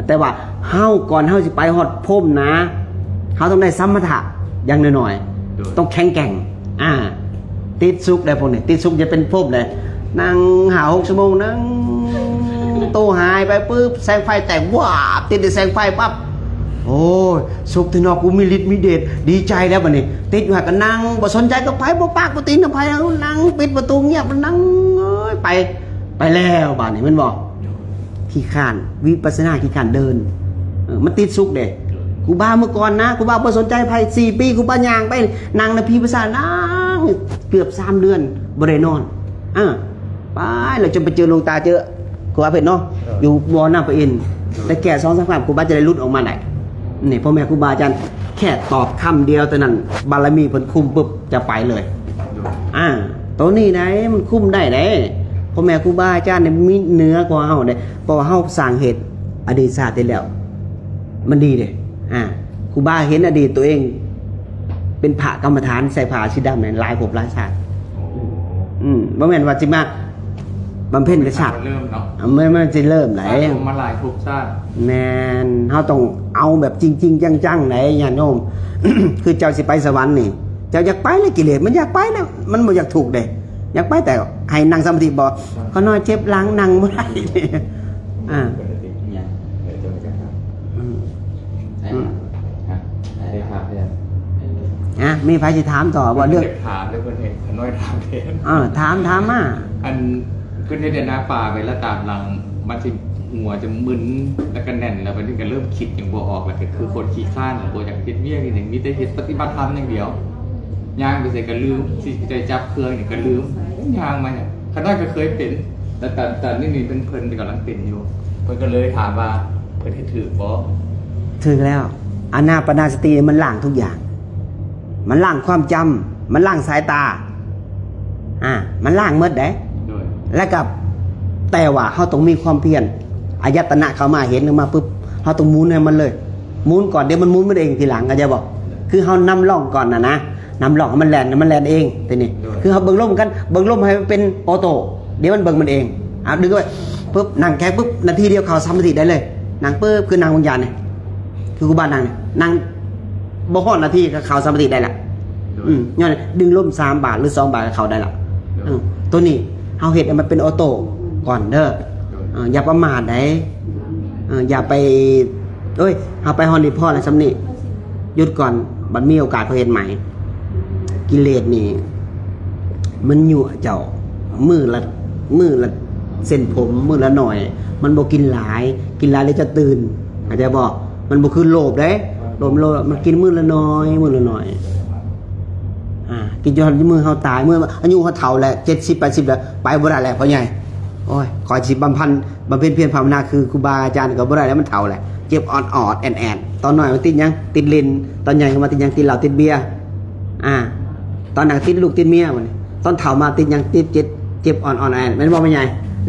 ແຕ່ວ່າເຮົາ ກ່ອນເຮົາຊິໄປຮອດພົມນະ ເຮົາຕ້ອງໄດ້ສະມະຖະຢ່າງໜ້ອຍໆ ໂດຍ ຕ້ອງແຂງແກ່ງ. ອ່າ ຕິດສຸກໄດ໋ພວກນີ້ ຕິດສຸກຈະເປັນພົມໄດ໋. ນັ່ງຫ້າຫົກຊົ່ວໂມງ ນັ່ງ ໂຕຫາຍໄປປຶບ ແສງໄຟແຕກ ວາບ ຕິດໄດ້ແສງໄຟປັບ ໂອ້ຍ ສຸກແທ້ເນາະ ກູມີລິດມີເດດ ດີໃຈແລ້ວບາດນີ້. ຕິດຢູ່ຫັ້ນກໍນັ່ງບໍ່ສົນໃຈກັບໃຜ ບໍ່ປາກບໍ່ຕີນນຳໃຜ ນັ່ງປິດປະຕູງຽບ ນັ່ງ ເອີຍ ໄປ ໄປແລ້ວບາດນີ້ແມ່ນບໍ່? ຂີ້ຄ້ານ ວິປັດສະນາຂີ້ຄ້ານເດີນ. ເອີ ມັນຕິດສຸກເດ້. ຄູບາເມື່ອກ່ອນນະ ຄູບາບໍ່ສົນໃຈໃຜ ສີ່ປີ ຄູບາຍ່າງໄປນັ່ງໃນຜີປີສາດ ນັ່ງເກືອບສາມເດືອນບໍ່ໄດ້ນອນ. ເອີ ໄປແລ້ວຈົນໄປເຈີຫຼວງຕາເຈີ ຄູບາເພັດເນາະ ເອີ ຢູ່ບໍ່ນ້ຳປະອິນ. ແຕ່ແກ່ສອງສາມຄຳ ຄູບາຈະໄດ້ຫຼຸດອອກມາໄດ້. ນີ້ ພໍ່ແມ່ຄູບາອາຈານ ແຄ່ຕອບຄຳດຽວເທົ່ານັ້ນ ບາລະມີເພິ່ນຄຸ້ມປຶບ ຈະໄປເລີຍ. ອ່າ ໂຕນີ້ໃດ໋ ມັນຄຸ້ມໄດ້ເດ້. ພໍ່ແມ່ຄູບາອາຈານນີ້ມີເໜືອກວ່າເຮົາເດ້ ເພາະວ່າເຮົາສ້າງເຫດອະດີດຊາດໄດ້ແລ້ວ ມັນດີເດ້. ອ່າ ຄູບາເຫັນອະດີດຕົວເອງເປັນພະກຳມະຖານ ໃສ່ຜ້າສີດຳນີ້ຫຼາຍພົບຫຼາຍຊາດ. ໂອ້ ອືມ ບໍ່ແມ່ນວ່າຊິມາບຳເພັນແຕ່ຊາດ ເລີ່ມເນາະ ເອີ ມັນ ມັນຊິເລີ່ມໄດ໋ ສະສົມມາຫຼາຍພົບຊາດ. ແມ່ນ ເຮົາຕ້ອງເອົາແບບຈິງໆ ຈັງໆ ໄດ໋ຍາດໂຍມ. ຄືເຈົ້າຊິໄປສະຫວັນນີ້ ເຈົ້າຢາກໄປແລ້ວ ກິເລດມັນຢາກໄປແລ້ວ ມັນບໍ່ຢາກທຸກເດ້. ຢາກໄປແຕ່ໃຫ້ນັ່ງສະມາທິບໍ່? ຂ້ານ້ອຍເຈັບຫຼັງ ນັ່ງບໍ່ໄດ້. ອ່າ ອືມ ອືມ ອ່ະ ມີໃຜຊິຖາມຕໍ່ບໍ່? ເລື່ອງ ຢາກຖາມເລີຍ ເພິ່ນໃຫ້ຂ້ານ້ອຍຖາມແທນ. ເອີ ຖາມ ຖາມມາ. ອັນ ເພິ່ນເຮັດແຕ່ໜ້າປ່າໄປແລ້ວຕາມຫຼັງ ມັນຊິຫົວຈະມຶນ ແລ້ວກໍແໜ້ນ ແລ້ວບັດນີ້ກໍເລີ່ມຄິດຫຍັງບໍ່ອອກ ແລ້ວກໍຄືຄົນຂີ້ຄ້ານ ບໍ່ຢາກເຮັດວຽກອີ່ຫຍັງ ມີແຕ່ເຮັດປະຕິບັດທຳຢ່າງດຽວ. ຍ່າງໄປໃສກໍລືມ ຊິໄປຈັບເຄື່ອງຫຍັງກໍລືມ ຍ່າງມາຫຍັງ. ຂ້ານ້ອຍກໍເຄີຍເປັນ ແລ້ວຕອນ ຕອນນີ້ນີ້ເພິ່ນ ເພິ່ນກຳລັງເປັນຢູ່ ເພິ່ນກໍເລີຍຖາມວ່າ ເພິ່ນເຮັດຖືກບໍ່? ຖືກແລ້ວ. ອານາປານາສະຕິມັນລ້າງທຸກຢ່າງ ມັນລ້າງຄວາມຈຳ ມັນລ້າງສາຍຕາ ອ່າ ມັນລ້າງໝົດເດ້. ໂດຍ ແລ້ວກໍ ແຕ່ວ່າເຮົາຕ້ອງມີຄວາມພຽນ ອາຍະຕະນະເຂົ້າມາ ເຫັນເຂົ້າມາປຶບ ເຮົາຕ້ອງໝູນໃຫ້ມັນເລີຍ. ໝູນກ່ອນ ດຽວມັນໝູນມັນເອງທີຫຼັງ ເຂົ້າໃຈບໍ່? ຄືເຮົານຳລ່ອງກ່ອນນະນະ ນຳລ່ອງໃຫ້ມັນແລ່ນ ໃຫ້ມັນແລ່ນເອງ. ທີນີ້ ໂດຍ ຄືເຮົາເບິ່ງລົມກັນ ເບິ່ງລົມໃຫ້ມັນເປັນໂອໂຕ້ ດຽວມັນເບິ່ງມັນເອງ. ອ່າ ດຶງໄວ້ປຶບ ນັ່ງແຂງປຶບ ນາທີດຽວເຂົ້າສະມາທິໄດ້ເລີຍ. ນັ່ງປຶບ ຄືນັ່ງວາງຢານນີ້ ຄືຄູບານັ່ງນີ້ ນັ່ງບໍ່ຮອດນາທີກໍເຂົ້າສະມາທິໄດ້ລະ. ໂດຍ ອືມ ຍ້ອນດຶງລົມສາມບາດ ຫຼື ສອງບາດກໍເຂົ້າໄດ້ລະ. ໂດຍ ອືມ ໂຕນີ້ເຮົາເຮັດໃຫ້ມັນເປັນໂອໂຕ້ກ່ອນເດີ. ໂດຍ ເອີ ຢ່າປະໝາດໃດ໋. ເອີ ຢ່າໄປ ໂອ້ຍ ເຮົາໄປຮອດນີ້ພໍແລ້ວ ສ່ຳນີ້ ຢຸດກ່ອນ ບັດມີໂອກາດຄ່ອຍເຮັດໃໝ່. ກິເລດນີ້ມັນຍົວະເຈົ້າ ມື້ລະ ມື້ລະເສັ້ນຜົມ ມື້ລະໜ້ອຍ ມັນບໍ່ກິນຫຼາຍ ກິນຫຼາຍແລ້ວຈະຕື່ນ ເຂົ້າໃຈບໍ່? ມັນບໍ່ຄືໂລບເດ້ ໂລບ ໂລບມັນກິນມື້ລະໜ້ອຍ ມື້ລະໜ້ອຍ ອ່າ ກິນຈົນມື້ເຮົາຕາຍ ມື້ອາຍຸເຮົາເຖົ້າແລ້ວ ເຈັດສິບ ແປດສິບແລ້ວ ໄປບໍ່ໄດ້ແລ້ວພໍ່ໃຫຍ່. ໂອ້ຍ ຂ້ອຍຊິບຳພັນ ບຳເພັນພຽນພາວະນາຄືຄູບາອາຈານກໍບໍ່ໄດ້ແລ້ວ ມັນເຖົ້າແລ້ວ ເຈັບອອດໆ ແອດໆ. ຕອນນ້ອຍມັນຕິດຫຍັງ? ຕິດຫຼິ້ນ. ຕອນໃຫຍ່ມາຕິດຫຍັງ? ຕິດເຫຼົ້າ ຕິດເບຍ. ອ່າ ຕອນນັ້ນຕິດລູກຕິດເມຍ. ບັດນີ້ຕອນເຖົ້າມາຕິດຫຍັງ? ຕິດເຈັບ ເຈັບອອດໆ ແອດໆ ແມ່ນບໍ່ແມ່ໃຫຍ່?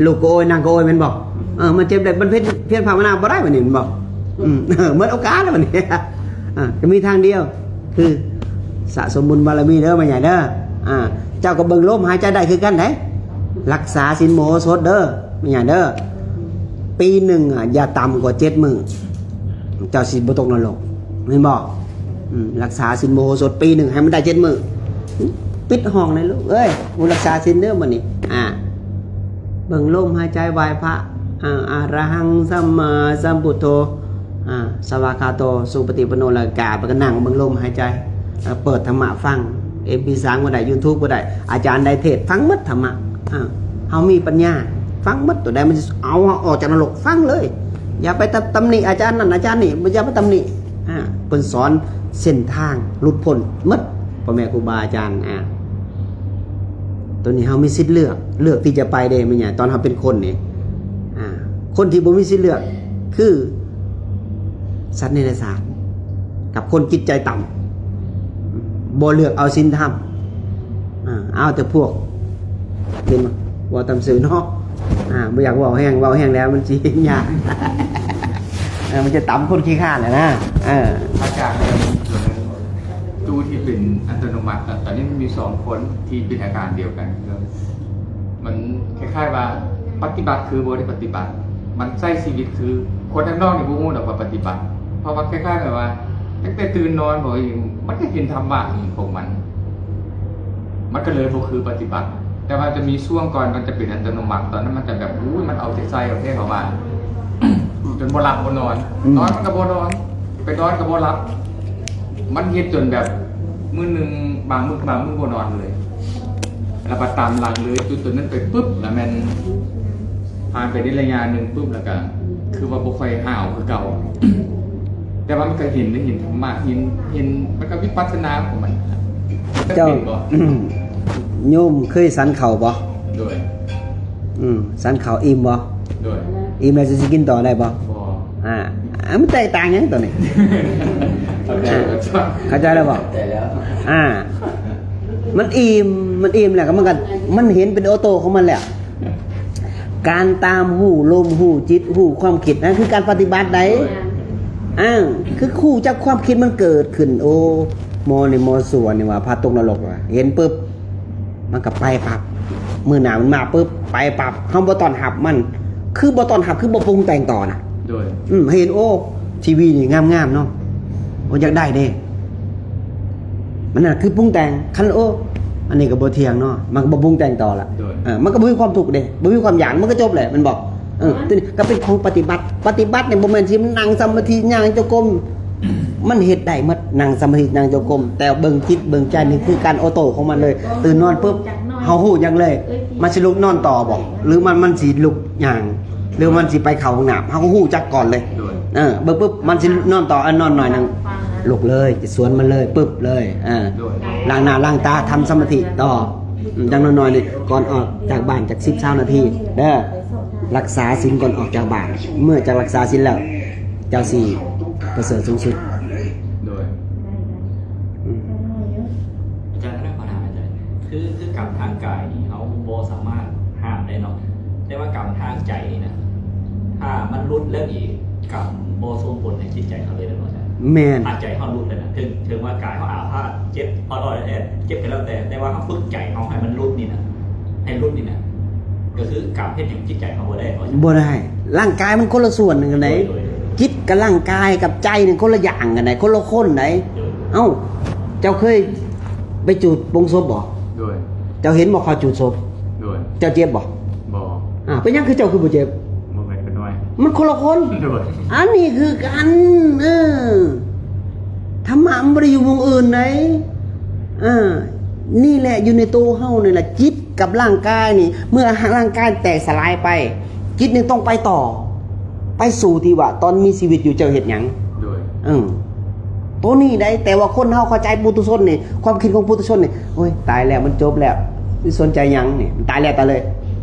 ລູກກໍໂອຍ ນາງກໍໂອຍ ແມ່ນບໍ່? ເອີ ມັນເຈັບໄດ້ ມັນເພັນ ພຽນພາວະນາບໍ່ໄດ້ບັດນີ້ ແມ່ນບໍ່? ອືມ ເອີ ໝົດໂອກາດແລ້ວບັດນີ້. ອ່າ ກໍມີທາງດຽວ ຄືສະສົມບຸນບາລະມີເດີແມ່ໃຫຍ່ເດີ. ອ່າ ເຈົ້າກໍເບິ່ງລົມຫາຍໃຈໄດ້ຄືກັນເດ້ ລັກສາສິນມະໂຫສົດເດີແມ່ໃຫຍ່ເດີ. ປີໜຶ່ງອະ ຢ່າຕ່ຳກວ່າເຈັດມື້ ເຈົ້າຊິບໍ່ຕົກນະລົກ ແມ່ນບໍ່? ອືມ ລັກສາສິນມະໂຫສົດປີໜຶ່ງໃຫ້ມັນໄດ້ເຈັດມື້ ປິດຫ້ອງໃນລູກເອີຍ ຜູ້ລັກສາສິນເດີມື້ນີ້. ອ່າ ເບິ່ງລົມຫາຍໃຈ ໄຫວ້ພະ ອ່າ ອະລະຫັງ ສຳມາສຳພຸດໂທ. ອາ ສະວາຄາໂຕ ສຸປະຕິປັນໂນ ແລ້ວກາບ ແລ້ວກໍນັ່ງເບິ່ງລົມຫາຍໃຈ ເອີ ເປີດທຳມະຟັງ ເອັມພີສາມກໍໄດ້ ຢູທູບກໍໄດ້ ອາຈານໃດເທດ ຟັງໝົດທຳມະ. ອາ ເຮົາມີປັນຍາ ຟັງໝົດ ຕົວໃດມັນຊິເອົາເຮົາອອກຈາກນະລົກ ຟັງເລີຍ. ຢ່າໄປຕຳ ຕຳໜິອາຈານນັ້ນອາຈານນີ້ ບໍ່ ຢ່າໄປຕຳໜິ. ອາ ເພິ່ນສອນເສັ້ນທາງຫຼຸດພົ້ນໝົດ ພໍ່ແມ່ຄູບາອາຈານ. ອາ ຕົວນີ້ເຮົາມີສິດເລືອກ ເລືອກທີ່ຈະໄປເດ້ ແມ່ນຫຍັງ? ຕອນເຮົາເປັນຄົນນີ້ ອາ ຄົນທີ່ບໍ່ມີສິດເລືອກຄືສັດເດຍລະສານ ກັບຄົນຈິດໃຈຕ່ຳ ບໍ່ເລືອກເອົາສິນທຳ. ອາ ເອົາແຕ່ພວກ ເຫັນບໍ່? ເວົ້າຕາມຊື່ເນາະ. ອາ ບໍ່ຢາກເວົ້າແຮງ ເວົ້າແຮງແລ້ວມັນຊິຍາກ ເອີ ມັນຈະຕຳຄົນຂີ້ຄ້ານແຫຼະນະ. ເອີ ອາຈານ ຕູ້ທີ່ເປັນອັດຕະໂນມັດ ຕອນນີ້ມັນມີສອງຄົນທີ່ເປັນອາການດຽວກັນ ມັນຄ້າຍໆວ່າປະຕິບັດຄືບໍ່ໄດ້ປະຕິບັດ ມັນໃຊ້ຊີວິດຄື ຄົນທາງນອກນີ້ບໍ່ຮູ້ດອກວ່າປະຕິບັດ ເພາະວ່າຄ້າຍໆແບບວ່າ ຕັ້ງແຕ່ຕື່ນນອນບໍ່ອີ່ ມັນກໍເຫັນທຳມະອີ່ຂອງມັນ ມັນກໍເລີຍບໍ່ຄືປະຕິບັດ. ແຕ່ວ່າຈະມີຊ່ວງກ່ອນມັນຈະເປັນອັດຕະໂນມັດ ຕອນນັ້ນມັນຈະແບບ ໂອ້ຍ ມັນເອົາແຕ່ໃສ່ເອົາແຕ່ເຂົ້າມາ ຈົນບໍ່ຫຼັບບໍ່ນອນ ອືມ ນອນມັນກໍບໍ່ນອນ ໄປນອນກໍບໍ່ຫຼັບ ມັນເຮັດຈົນແບບມື້ໜຶ່ງ ບາງມື້ ບາງມື້ບໍ່ນອນເລີຍ ແລ້ວບັດຕາມຫຼັງເລີຍ ຈຸດຕົວນັ້ນໄປປຶບ ແລ້ວແມ່ນຜ່ານໄປໄດ້ໄລຍະໜຶ່ງປຶບ ແລ້ວກໍຄືວ່າບໍ່ຄ່ອຍຫ້າວຄືເກົ່າ ແຕ່ວ່າມັນກໍເຫັນ ໄດ້ເຫັນທຳມະ ເຫັນ ເຫັນ ມັນກໍວິປັດສະນາຂອງມັນ. ເຈົ້າ ເປັນບໍ່? ໂຍມເຄີຍສັນເຂົ້າບໍ່? ໂດຍ ອືມ ສັນເຂົ້າອີ່ມບໍ່? ໂດຍ ອີ່ມແລ້ວຊິກິນຕໍ່ໄດ້ບໍ່? ບໍ່ ອາ ອາ ມັນແຕກຕ່າງຫຍັງຕົວນີ້? ເຂົ້າໃຈແລ້ວບໍ່? ເຂົ້າໃຈແລ້ວ ອ່າ ມັນອີ່ມ ມັນອີ່ມແລ້ວກໍມັນກໍ ມັນເຫັນເປັນໂອໂຕຂອງມັນແລ້ວ. ການຕາມຮູ້ລົມ ຮູ້ຈິດ ຮູ້ຄວາມຄິດ ນັ້ນຄືການປະຕິບັດໃດ. ເອີ ຄືຮູ້ຈັກຄວາມຄິດມັນເກີດຂຶ້ນ. ໂອ້ ໝໍນີ້ ໝໍຊົ່ວນີ້ວ່າພາຕົກນະລົກວ່າ ເຫັນປຶບ ມັນກໍໄປປັບ ມື້ໜ້າມັນມາປຶບ ໄປປັບ ເຮົາບໍ່ຕ້ອນຮັບມັນ ຄືບໍ່ຕ້ອນຮັບ ຄືບໍ່ປຸງແຕ່ງຕໍ່ນະ. ໂດຍ ອືມ ເຫັນ ໂອ້ ທີວີນີ້ງາມໆເນາະ ໂອ້ ຢາກໄດ້ເດ້ ມັນນະຄືປຸງແຕ່ງ. ຄັນ ໂອ້ ອັນນີ້ກໍບໍ່ທ່ຽງເນາະ ມັນກໍບໍ່ປຸງແຕ່ງຕໍ່ລະ. ໂດຍ ເອີ ມັນກໍບໍ່ມີຄວາມທຸກເດ້ ບໍ່ມີຄວາມຢາກ ມັນກໍຈົບແຫຼະ ແມ່ນບໍ່? ເອີ ໂດຍ ຕົວນີ້ກໍເປັນຂອງປະຕິບັດ ປະຕິບັດນີ້ບໍ່ແມ່ນຊິມານັ່ງສະມາທິ ຍ່າງຈົງກົມ ມັນເຮັດໄດ້ໝົດ ນັ່ງສະມາທິ ນັ່ງຈົງກົມ ແຕ່ເບິ່ງຈິດເບິ່ງໃຈນີ້ຄືການໂອໂຕຂອງມັນເລີຍ. ຕື່ນນອນປຶບ ເຮົາຮູ້ຫຍັງເລີຍ ມັນຊິລຸກນອນຕໍ່ບໍ່ ຫຼືມັນ ມັນຊິລຸກຍ່າງ ຫຼືມັນຊິໄປເຂົ້າຫ້ອງນ້ຳ ເຮົາກໍຮູ້ຈັກກ່ອນເລີຍ. ໂດຍ ເອີ ເບິ່ງປຶບ ມັນຊິນອນຕໍ່ ອັນນອນໜ້ອຍໜຶ່ງ ລຸກເລີຍ ຈະສວນມັນເລີຍ ປຶບເລີຍ. ເອີ ໂດຍ ລ້າງໜ້າລ້າງຕາ ທຳສະມາທິຕໍ່. ອືມ ຢ່າງໜ້ອຍໆນີ້ ກ່ອນອອກຈາກບ້ານຈັກສິບ ຊາວນາທີເດີ ລັກສາສິນກ່ອນອອກຈາກບ້ານ. ເມື່ອຈາກລັກສາສິນແລ້ວ ເຈົ້າຊິປະເສີດສູງສຸດ. ໂດຍ ອືມ ອາຈານ ຂໍຖາມອາຈານ ຄື ຄືກຳທາງກາຍນີ້ ເຮົາບໍ່ສາມາດຫ້າມໄດ້ເນາະ ແຕ່ວ່າກຳທາງໃຈນີ້ນະ ຖ້າມັນຫຼຸດແລ້ວນີ້ ກຳບໍ່ສົ່ງຜົນໃຫ້ຈິດໃຈເຮົາເລີຍແມ່ນບໍ່ອາຈານ? ແມ່ນ ຖ້າໃຈເຮົາຫຼຸດແລ້ວນະ ເຖິງ ເຖິງວ່າກາຍເຮົາອາພາດ ເຈັບ ອ່ອນໆແອດໆ ເຈັບກໍແລ້ວແຕ່ ແຕ່ວ່າເຮົາຝຶກໃຈເຮົາໃຫ້ມັນຫຼຸດນີ້ນະ ໃຫ້ຫຼຸດນີ້ນະ ກໍຄືກຳເຮັດຫຍັງຈິດໃຈເຮົາບໍ່ໄດ້ເນາະ. ບໍ່ໄດ້ ຮ່າງກາຍມັນຄົນລະສ່ວນກັນໃດ. ໂດຍ ໂດຍ ໂດຍ ຈິດກັບຮ່າງກາຍກັບໃຈນີ້ຄົນລະຢ່າງກັນໃດ ຄົນລະຄົນໃດ. ໂດຍ ເອົ້າ ເຈົ້າເຄີຍໄປຈູດໂປງສົບບໍ່? ໂດຍ ເຈົ້າເຫັນບໍ່ເຂົາຈູດສົບ? ໂດຍ ເຈົ້າເຈັບບໍ່? ບໍ່. ອາ ເປັນຫຍັງຄືເຈົ້າຄືບໍ່ເຈັບ? ບໍ່ແມ່ນເປັນໜ້ອຍ ມັນຄົນລະຄົນ. ໂດຍ ອັນນີ້ຄືກັນ ເອີ ທຳມະມັນບໍ່ໄດ້ຢູ່ໝ່ອງອື່ນໃດ. ເອີ ນີ້ແຫຼະ ຢູ່ໃນໂຕເຮົານີ້ແຫຼະ ຈິດ ກັບຮ່າງກາຍນີ້ ເມື່ອຮ່າງກາຍແຕກສະຫຼາຍໄປ ຈິດນີ້ຕ້ອງໄປຕໍ່ ໄປສູ່ທີ່ວ່າຕອນມີຊີວິດຢູ່ເຈົ້າເຮັດຫຍັງ. ໂດຍ ເອີ ໂຕນີ້ໄດ໋ ແຕ່ວ່າຄົນເຮົາເຂົ້າໃຈປຸຖຸຊົນນີ້ ຄວາມຄິດຂອງປຸຖຸຊົນນີ້ ໂອ້ຍ ຕາຍແລ້ວມັນຈົບແລ້ວ ຊິສົນໃຈຫຍັງນີ້ ຕາຍແລ້ວຕາຍເລີຍ.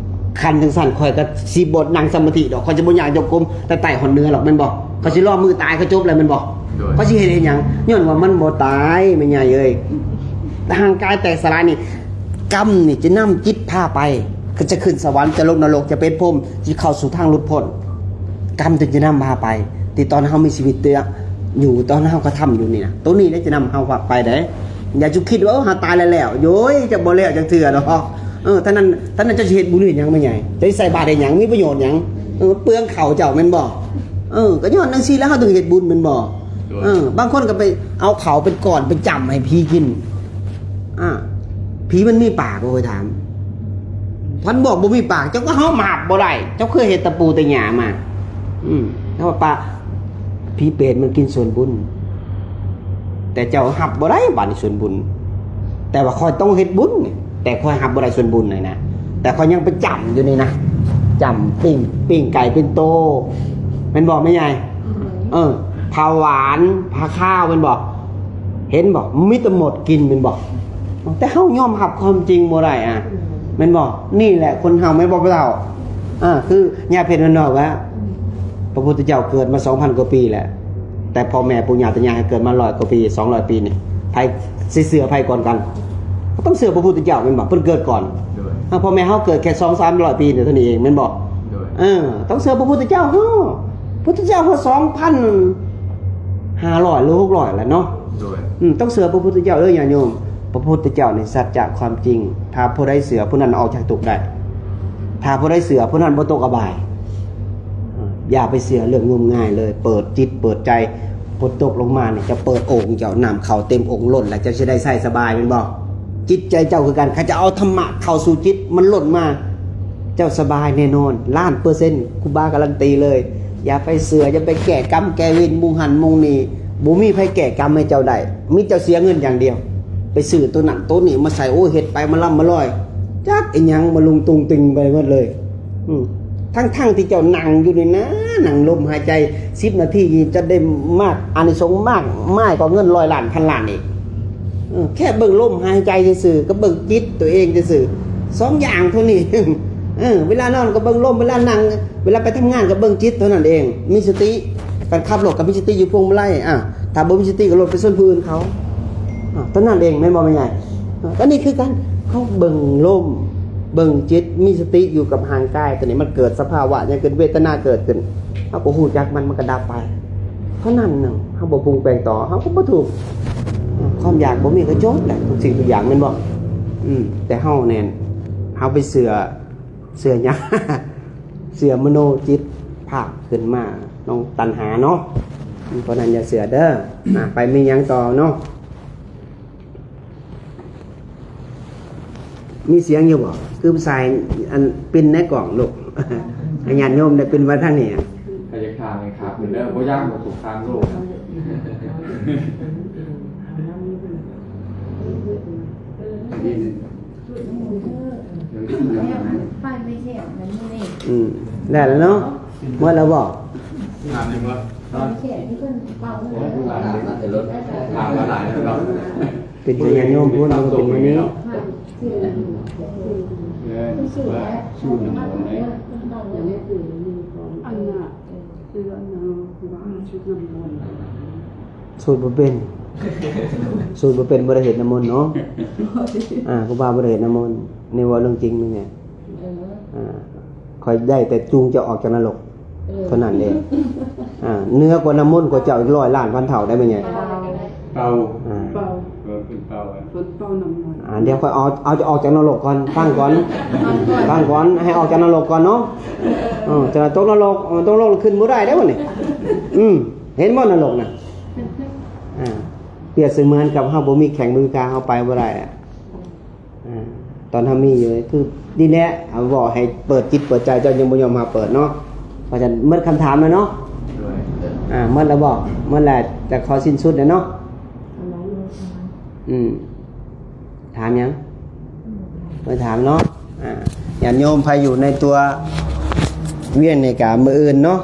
ຄັນຈັ່ງຊັ້ນຂ້ອຍກໍຊິບໍ່ນັ່ງສະມາທິດອກ ຂ້ອຍຊິບໍ່ຍ່າງຈົງກົມແຕ່ໃຕ້ຮອດເໜືອດອກ ແມ່ນບໍ່? ຂ້ອຍຊິລໍມືຕາຍ ຂ້ອຍຈົບແລ້ວແມ່ນບໍ່? ໂດຍ ຂ້ອຍຊິເຮັດເຮັດຫຍັງ? ຍ້ອນວ່າມັນບໍ່ຕາຍ ແມ່ໃຫຍ່ເອີຍ. ຮ່າງກາຍແຕກສະຫຼາຍນີ້ ກຳນີ້ຈະນຳຈິດພາໄປ ກໍຈະຂຶ້ນສະຫວັນ ຈະລົງນະລົກ ຈະເປັນພົມ ຈະເຂົ້າສູ່ທາງຫຼຸດພົ້ນ. ກຳຈຶ່ງຈະນຳພາໄປ ທີ່ຕອນເຮົາມີຊີວິດເທື່ອຢູ່ ຕອນເຮົາກະທຳຢູ່ນີ້ນະ ໂຕນີ້ແຫຼະຈະນຳເຮົາໄປໄດ້. ຢ່າຈຸຄິດວ່າ ເອີ ເຮົາຕາຍແລ້ວແລ້ວ ໂຢຍ ຈະບໍ່ແລ້ວຈັກເທື່ອດອກ. ເອີ ທ່ານນັ້ນ ທ່ານນັ້ນເຈົ້າຊິເຮັດບຸນເຮັດຫຍັງແມ່ໃຫຍ່? ເຈົ້າຊິໃສ່ບາດເຮັດຫຍັງ? ມີປະໂຫຍດຫຍັງ? ເອີ ເປືອງເຂົ້າເຈົ້າແມ່ນບໍ່? ເອີ ກໍຍ້ອນຈັ່ງຊີ້ແຫຼະ ເຮົາຈຶ່ງເຮັດບຸນແມ່ນບໍ່? ເອີ ບາງຄົນກໍໄປເອົາເຂົ້າເປັນກ້ອນໄປຈ້ຳໃຫ້ຜີກິນ. ອາ ຜີມັນມີປາກບໍ່? ຂ້ອຍຖາມ. ເພິ່ນບອກບໍ່ມີປາກ. ເຈົ້າກໍເຮົາມາບບໍ່ໄດ້. ເຈົ້າເຄີຍເຮັດແຕ່ປູ່ແຕ່ຍ່າມາ. ອືມ ເຈົ້າວ່າປາກ ຜີເປດມັນກິນສ່ວນບຸນ ແຕ່ເຈົ້າຮັບບໍ່ໄດ້ບາດນີ້ສ່ວນບຸນ. ແຕ່ວ່າຂ້ອຍຕ້ອງເຮັດບຸນ ແຕ່ຂ້ອຍຮັບບໍ່ໄດ້ສ່ວນບຸນນີ້ນະ ແຕ່ຂ້ອຍຍັງໄປຈ້ຳຢູ່ນີ້ນະ ຈ້ຳປີ້ງ ປີ້ງໄກ່ເປັນໂຕ ແມ່ນບໍ່ແມ່ໃຫຍ່? ເອີ ຜ້າຫວານ ຜ້າຂາວ ແມ່ນບໍ່? ເຫັນບໍ່? ມີແຕ່ໝົດກິນແມ່ນບໍ່? ແຕ່ເຮົາຍອມຮັບຄວາມຈິງບໍ່ໄດ້ອະ ແມ່ນບໍ່? ນີ້ແຫຼະຄົນເຮົາ ແມ່ນບໍ່ພໍ່ເຖົ້າ? ອາ ຄືຍາເພັດນອກວ່າ ພະພຸດທະເຈົ້າເກີດມາສອງພັນກວ່າປີແລ້ວ ແຕ່ພໍ່ແມ່ປູ່ຍ່າຕາຍາຍໃຫ້ເກີດມາຮ້ອຍກວ່າປີ ສອງຮ້ອຍປີນີ້ ໃຜຊິເຊື່ອໃຜກ່ອນກັນ? ກໍຕ້ອງເຊື່ອພະພຸດທະເຈົ້າແມ່ນບໍ່? ເພິ່ນເກີດກ່ອນ. ໂດຍ ອາ ພໍ່ແມ່ເຮົາເກີດແຄ່ສອງສາມຮ້ອຍປີນີ້ເທົ່ານີ້ເອງແມ່ນບໍ່? ໂດຍ ເອີ ຕ້ອງເຊື່ອພະພຸດທະເຈົ້າເຮົາ ພຸດທະເຈົ້າເຮົາສອງພັນຫ້າຮ້ອຍ ຫຼື ຫົກຮ້ອຍແລ້ວເນາະ. ໂດຍ ອືມ ຕ້ອງເຊື່ອພະພຸດທະເຈົ້າເດີຍາດໂຍມ. ພະພຸດທະເຈົ້ານີ້ສັດຈະຄວາມຈິງ ຖ້າຜູ້ໃດເຊື່ອຜູ້ນັ້ນອອກຈາກທຸກໄດ້ ຖ້າຜູ້ໃດເຊື່ອຜູ້ນັ້ນບໍ່ຕົກອະບາຍ. ເອີ ຢ່າໄປເຊື່ອເລື່ອງງົມງາຍເລີຍ ເປີດຈິດເປີດໃຈ. ຝົນຕົກລົງມານີ້ ເຈົ້າເປີດໂອ່ງ ເຈົ້າ ນ້ຳເຂົ້າເຕັມໂອ່ງລົ້ນ ແລ້ວເຈົ້າຊິໄດ້ໃຊ້ສະບາຍແມ່ນບໍ່? ຈິດໃຈເຈົ້າຄືກັນ ຄັນເຈົ້າເອົາທຳມະເຂົ້າສູ່ຈິດ ມັນລົ້ນມາ ເຈົ້າສະບາຍແນ່ນອນ ລ້ານເປີເຊັນ ຄູບາກາລັນຕີເລີຍ. ຢ່າໄປເຊື່ອ ຢ່າໄປແກ້ກຳແກ້ເວນໝູ່ຫັ້ນໝູ່ນີ້ ບໍ່ມີໃຜແກ້ກຳໃຫ້ເຈົ້າໄດ້ ມີເຈົ້າເສຍເງິນຢ່າງດຽວ. ໄປຊື້ໂຕນັ້ນໂຕນີ້ມາໃສ່ ໂອ້ ເຮັດໄປມາລ່ຳມາລອຍ ຈັກອີ່ຫຍັງມາລຸງຕຸງຕິງໄປໝົດເລີຍ. ອືມ ທັງໆທີ່ເຈົ້ານັ່ງຢູ່ນີ້ນະ ນັ່ງລົມຫາຍໃຈສິບນາທີນີ້ ຈະໄດ້ມາກອານິສົງມາກມາຍກວ່າເງິນຮ້ອຍລ້ານພັນລ້ານອີກ. ເອີ ແຄ່ເບິ່ງລົມຫາຍໃຈຊື່ໆ ກັບເບິ່ງຈິດຕົວເອງຊື່ໆ ສອງຢ່າງເທົ່ານີ້. ເອີ ເວລານອນກໍເບິ່ງລົມ ເວລານັ່ງ ເວລາໄປທຳງານກໍເບິ່ງຈິດເທົ່ານັ້ນເອງ ມີສະຕິ. ການຂັບລົດກໍມີສະຕິຢູ່ພວງມາໄລ ອາ ຖ້າບໍ່ມີສະຕິກໍລົດໄປຊົນຜູ້ອື່ນເຂົາ ອາ ເທົ່ານັ້ນເອງ ແມ່ນບໍ່ແມ່ໃຫຍ່? ອາ ອັນນີ້ຄືກັນ ເຮົາເບິ່ງລົມ ເບິ່ງຈິດ ມີສະຕິຢູ່ກັບຮ່າງກາຍ ຕົວນີ້ມັນເກີດສະພາວະຫຍັງຂຶ້ນ ເວທະນາເກີດຂຶ້ນ ເຮົາກໍຮູ້ຈັກມັນ ມັນກໍດັບໄປ ເທົ່ານັ້ນໜຶ່ງ. ເຮົາບໍ່ປຸງແປງຕໍ່ ເຮົາກໍບໍ່ທຸກ ຄວາມຢາກບໍ່ມີກໍຈົບແຫຼະ ທຸກສິ່ງທຸກຢ່າງແມ່ນບໍ່? ອືມ ແຕ່ເຮົາແມ່ນ ເຮົາໄປເຊື່ອ ເຊື່ອຫຍັງ? ເຊື່ອມະໂນຈິດພາບຂຶ້ນມາ ນ້ອງຕັນຫາເນາະ ເພາະນັ້ນຢ່າເຊື່ອເດີ. ອາ ໄປມີຫຍັງຕໍ່ເນາະ? ມີສຽງຢູ່ບໍ່? ຄືສາຍອັນປິ່ນໃນກ້ອງລູກ ໃຫ້ຍາດໂຍມໄດ້ປິ່ນມາທາງນີ້. ໃຜຢາກຖາມໃຫ້ຖາມເດີ ບໍ່ຢາກບໍ່ສົງຄາມໂລກ. ໄປໄປແທ້ມັນນີ້ ອືມ ໄດ້ແລ້ວເນາະ ໝົດແລ້ວບໍ່? ຖາມອີກບໍ່? ໄປແທ້ທີ່ເພິ່ນເປົ່າເງິນ ຖາມມາຫຼາຍແລ້ວເນາະ ເປັນຍາດໂຍມພຸ້ນ ມັນກໍເປັນມື້ນີ້ ເອີ ວ່າສູດນ້ຳມົນໃດ ອັນນ່າ ຄືອັນນັ້ນ ຄືວ່າຊຸດນ້ຳມົນ ສູດບໍ່ເປັນ ສູດບໍ່ເປັນ ບໍ່ໄດ້ເຮັດນ້ຳມົນເນາະ. ອ່າ ຜູ້ບ່າວບໍ່ໄດ້ເຮັດນ້ຳມົນ ນີ້ເວົ້າເລື່ອງຈິງນີ້ແຫຼະ. ເອີ ອ່າ ຂ້ອຍໄດ້ແຕ່ຈູງເຈົ້າອອກຈາກນະລົກ ເອີ ເທົ່ານັ້ນເອງ. ອ່າ ເໜືອກວ່ານ້ຳມົນກວ່າເຈົ້າອີກຮ້ອຍລ້ານພັນເທົ່າໄດ້ແມ່ໃຫຍ່. ເປົ່າ ເປົ່າ ອ່າ ເປົ່າ ເອີ ເປັນເປົ່າ ເພິ່ນເປົ່ານ້ຳມັນ. ອ່າ ດຽວຂ້ອຍເອົາ ເອົາເຈົ້າອອກຈາກນະລົກກ່ອນ ຟັງກ່ອນ ຟັງກ່ອນ ໃຫ້ອອກຈາກນະລົກກ່ອນເນາະ. ເອີ ຈະຕົກນະລົກ ເອີ ຕົກນະລົກຂຶ້ນບໍ່ໄດ້ເດ້ບັດນີ້. ອືມ ເຫັນບໍ່ນະລົກນະ? ອ່າ ປຽບສະເໝືອນກັບເຮົາບໍ່ມີແຂ້ງບໍ່ມີຂາ ເຮົາໄປບໍ່ໄດ້ອະ. ອ່າ ຕອນເຮົາມີຢູ່ ຄືນີ້ແຫຼະ ເຮົາເວົ້າໃຫ້ເປີດຈິດເປີດໃຈ ເຈົ້າຍັງບໍ່ຍອມຮັບເປີດເນາະ. ເພາະສະນັ້ນໝົດຄຳຖາມແລ້ວເນາະ. ໂດຍ ອ່າ ໝົດແລ້ວບໍ່? ໝົດແລ້ວ ຈະຂໍສິ້ນສຸດແລ້ວເນາະ. ອືມ ຖາມຫຍັງ? ບໍ່ຖາມເນາະ. ອ່າ ຍາດໂຍມໃຜຢູ່ໃນຕົວວຽງນີ້ກະມື້ອື່ນເນາະ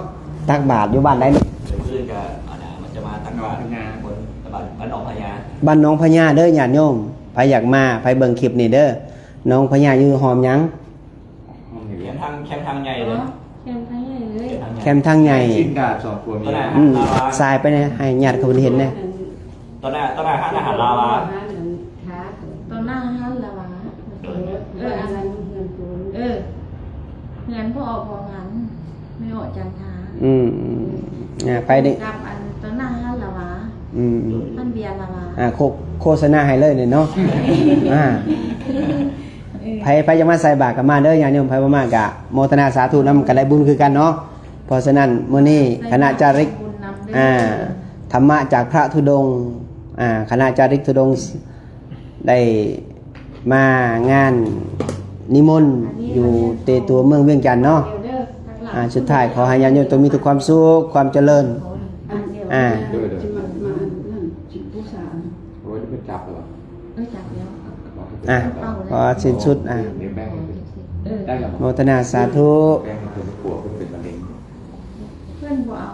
ຕັກບາດຢູ່ບ້ານໃດ? ມື້ອື່ນກະ ອັນນ່າ ມັນຈະມາຕັກບາດ ບ້ານໜອງພະຍາ ບ້ານໜອງພະຍາເດີຍາດໂຍມ. ໃຜຢາກມາ ໃຜເບິ່ງຄລິບນີ້ເດີ ໜອງພະຍາຢູ່ຫ້ອມຫຍັງ? ແຄມທາງ ແຄມທາງໃຫຍ່ເລີຍ ອໍ ແຄມທາງໃຫຍ່ເລີຍ ແຄມທາງໃຫຍ່ ຊິນດາດສອງຄົນນີ້. ອືມ ສາຍໄປແດ່ ໃຫ້ຍາດເຂົາເພິ່ນເຫັນແດ່. ຕໍ່ໜ້າ ຕໍ່ໜ້າຮ້ານອາຫານລາວາ ຕໍ່ໜ້າຮ້ານລາວາ. ເອີ ເອີ ເຮືອນ ເອີ ເຮືອນພໍ່ອອກ ພໍ່ງານ ແມ່ອອກຈັນທາ. ອືມ ອ່າ ໄປນີ້ ກັບອັນຕໍ່ໜ້າຮ້ານລາວາ. ອືມ ຮ້ານເບຍລາວາ. ອ່າ ໂຄ ໂຄສະນາໃຫ້ເລີຍນີ້ເນາະ. ອ່າ ເອີ ໃຜ ໃຜຢາກມາໃສ່ບາດກໍມາເດີຍາດໂຍມ ໃຜບໍ່ມາກໍໂມທະນາສາທຸນຳ ກໍໄດ້ບຸນຄືກັນເນາະ. ເພາະສະນັ້ນ ມື້ນີ້ຄະນະຈາລິກ ອ່າ ທຳມະຈາກພະທຸດົງ ອ່າ ຄະນະຈາລິກທຸດົງ ໄດ້ມາງານນິມົນຢູ່ເຕຕົວເມືອງວຽງຈັນເນາະ. ອ່າ ສຸດທ້າຍຂໍໃຫ້ຍາດໂຍມຈົ່ງມີແຕ່ຄວາມສຸກ ຄວາມຈະເລີນ. ອ່າ ໂດຍໂດຍ สิมามานั่นสิบูชา โอ้ยนี่เป็นจับเหรอ เออจับแล้ว ອ່ะ ขอสิ้นสุด อ่ะ เดี๋ยวแบ่งให้เป็น เออ ได้เหรอ โมทนาสาธุ แบ่งให้เป็นผัวเพิ่นเป็นมะเร็ง เพื่อนบ่เอา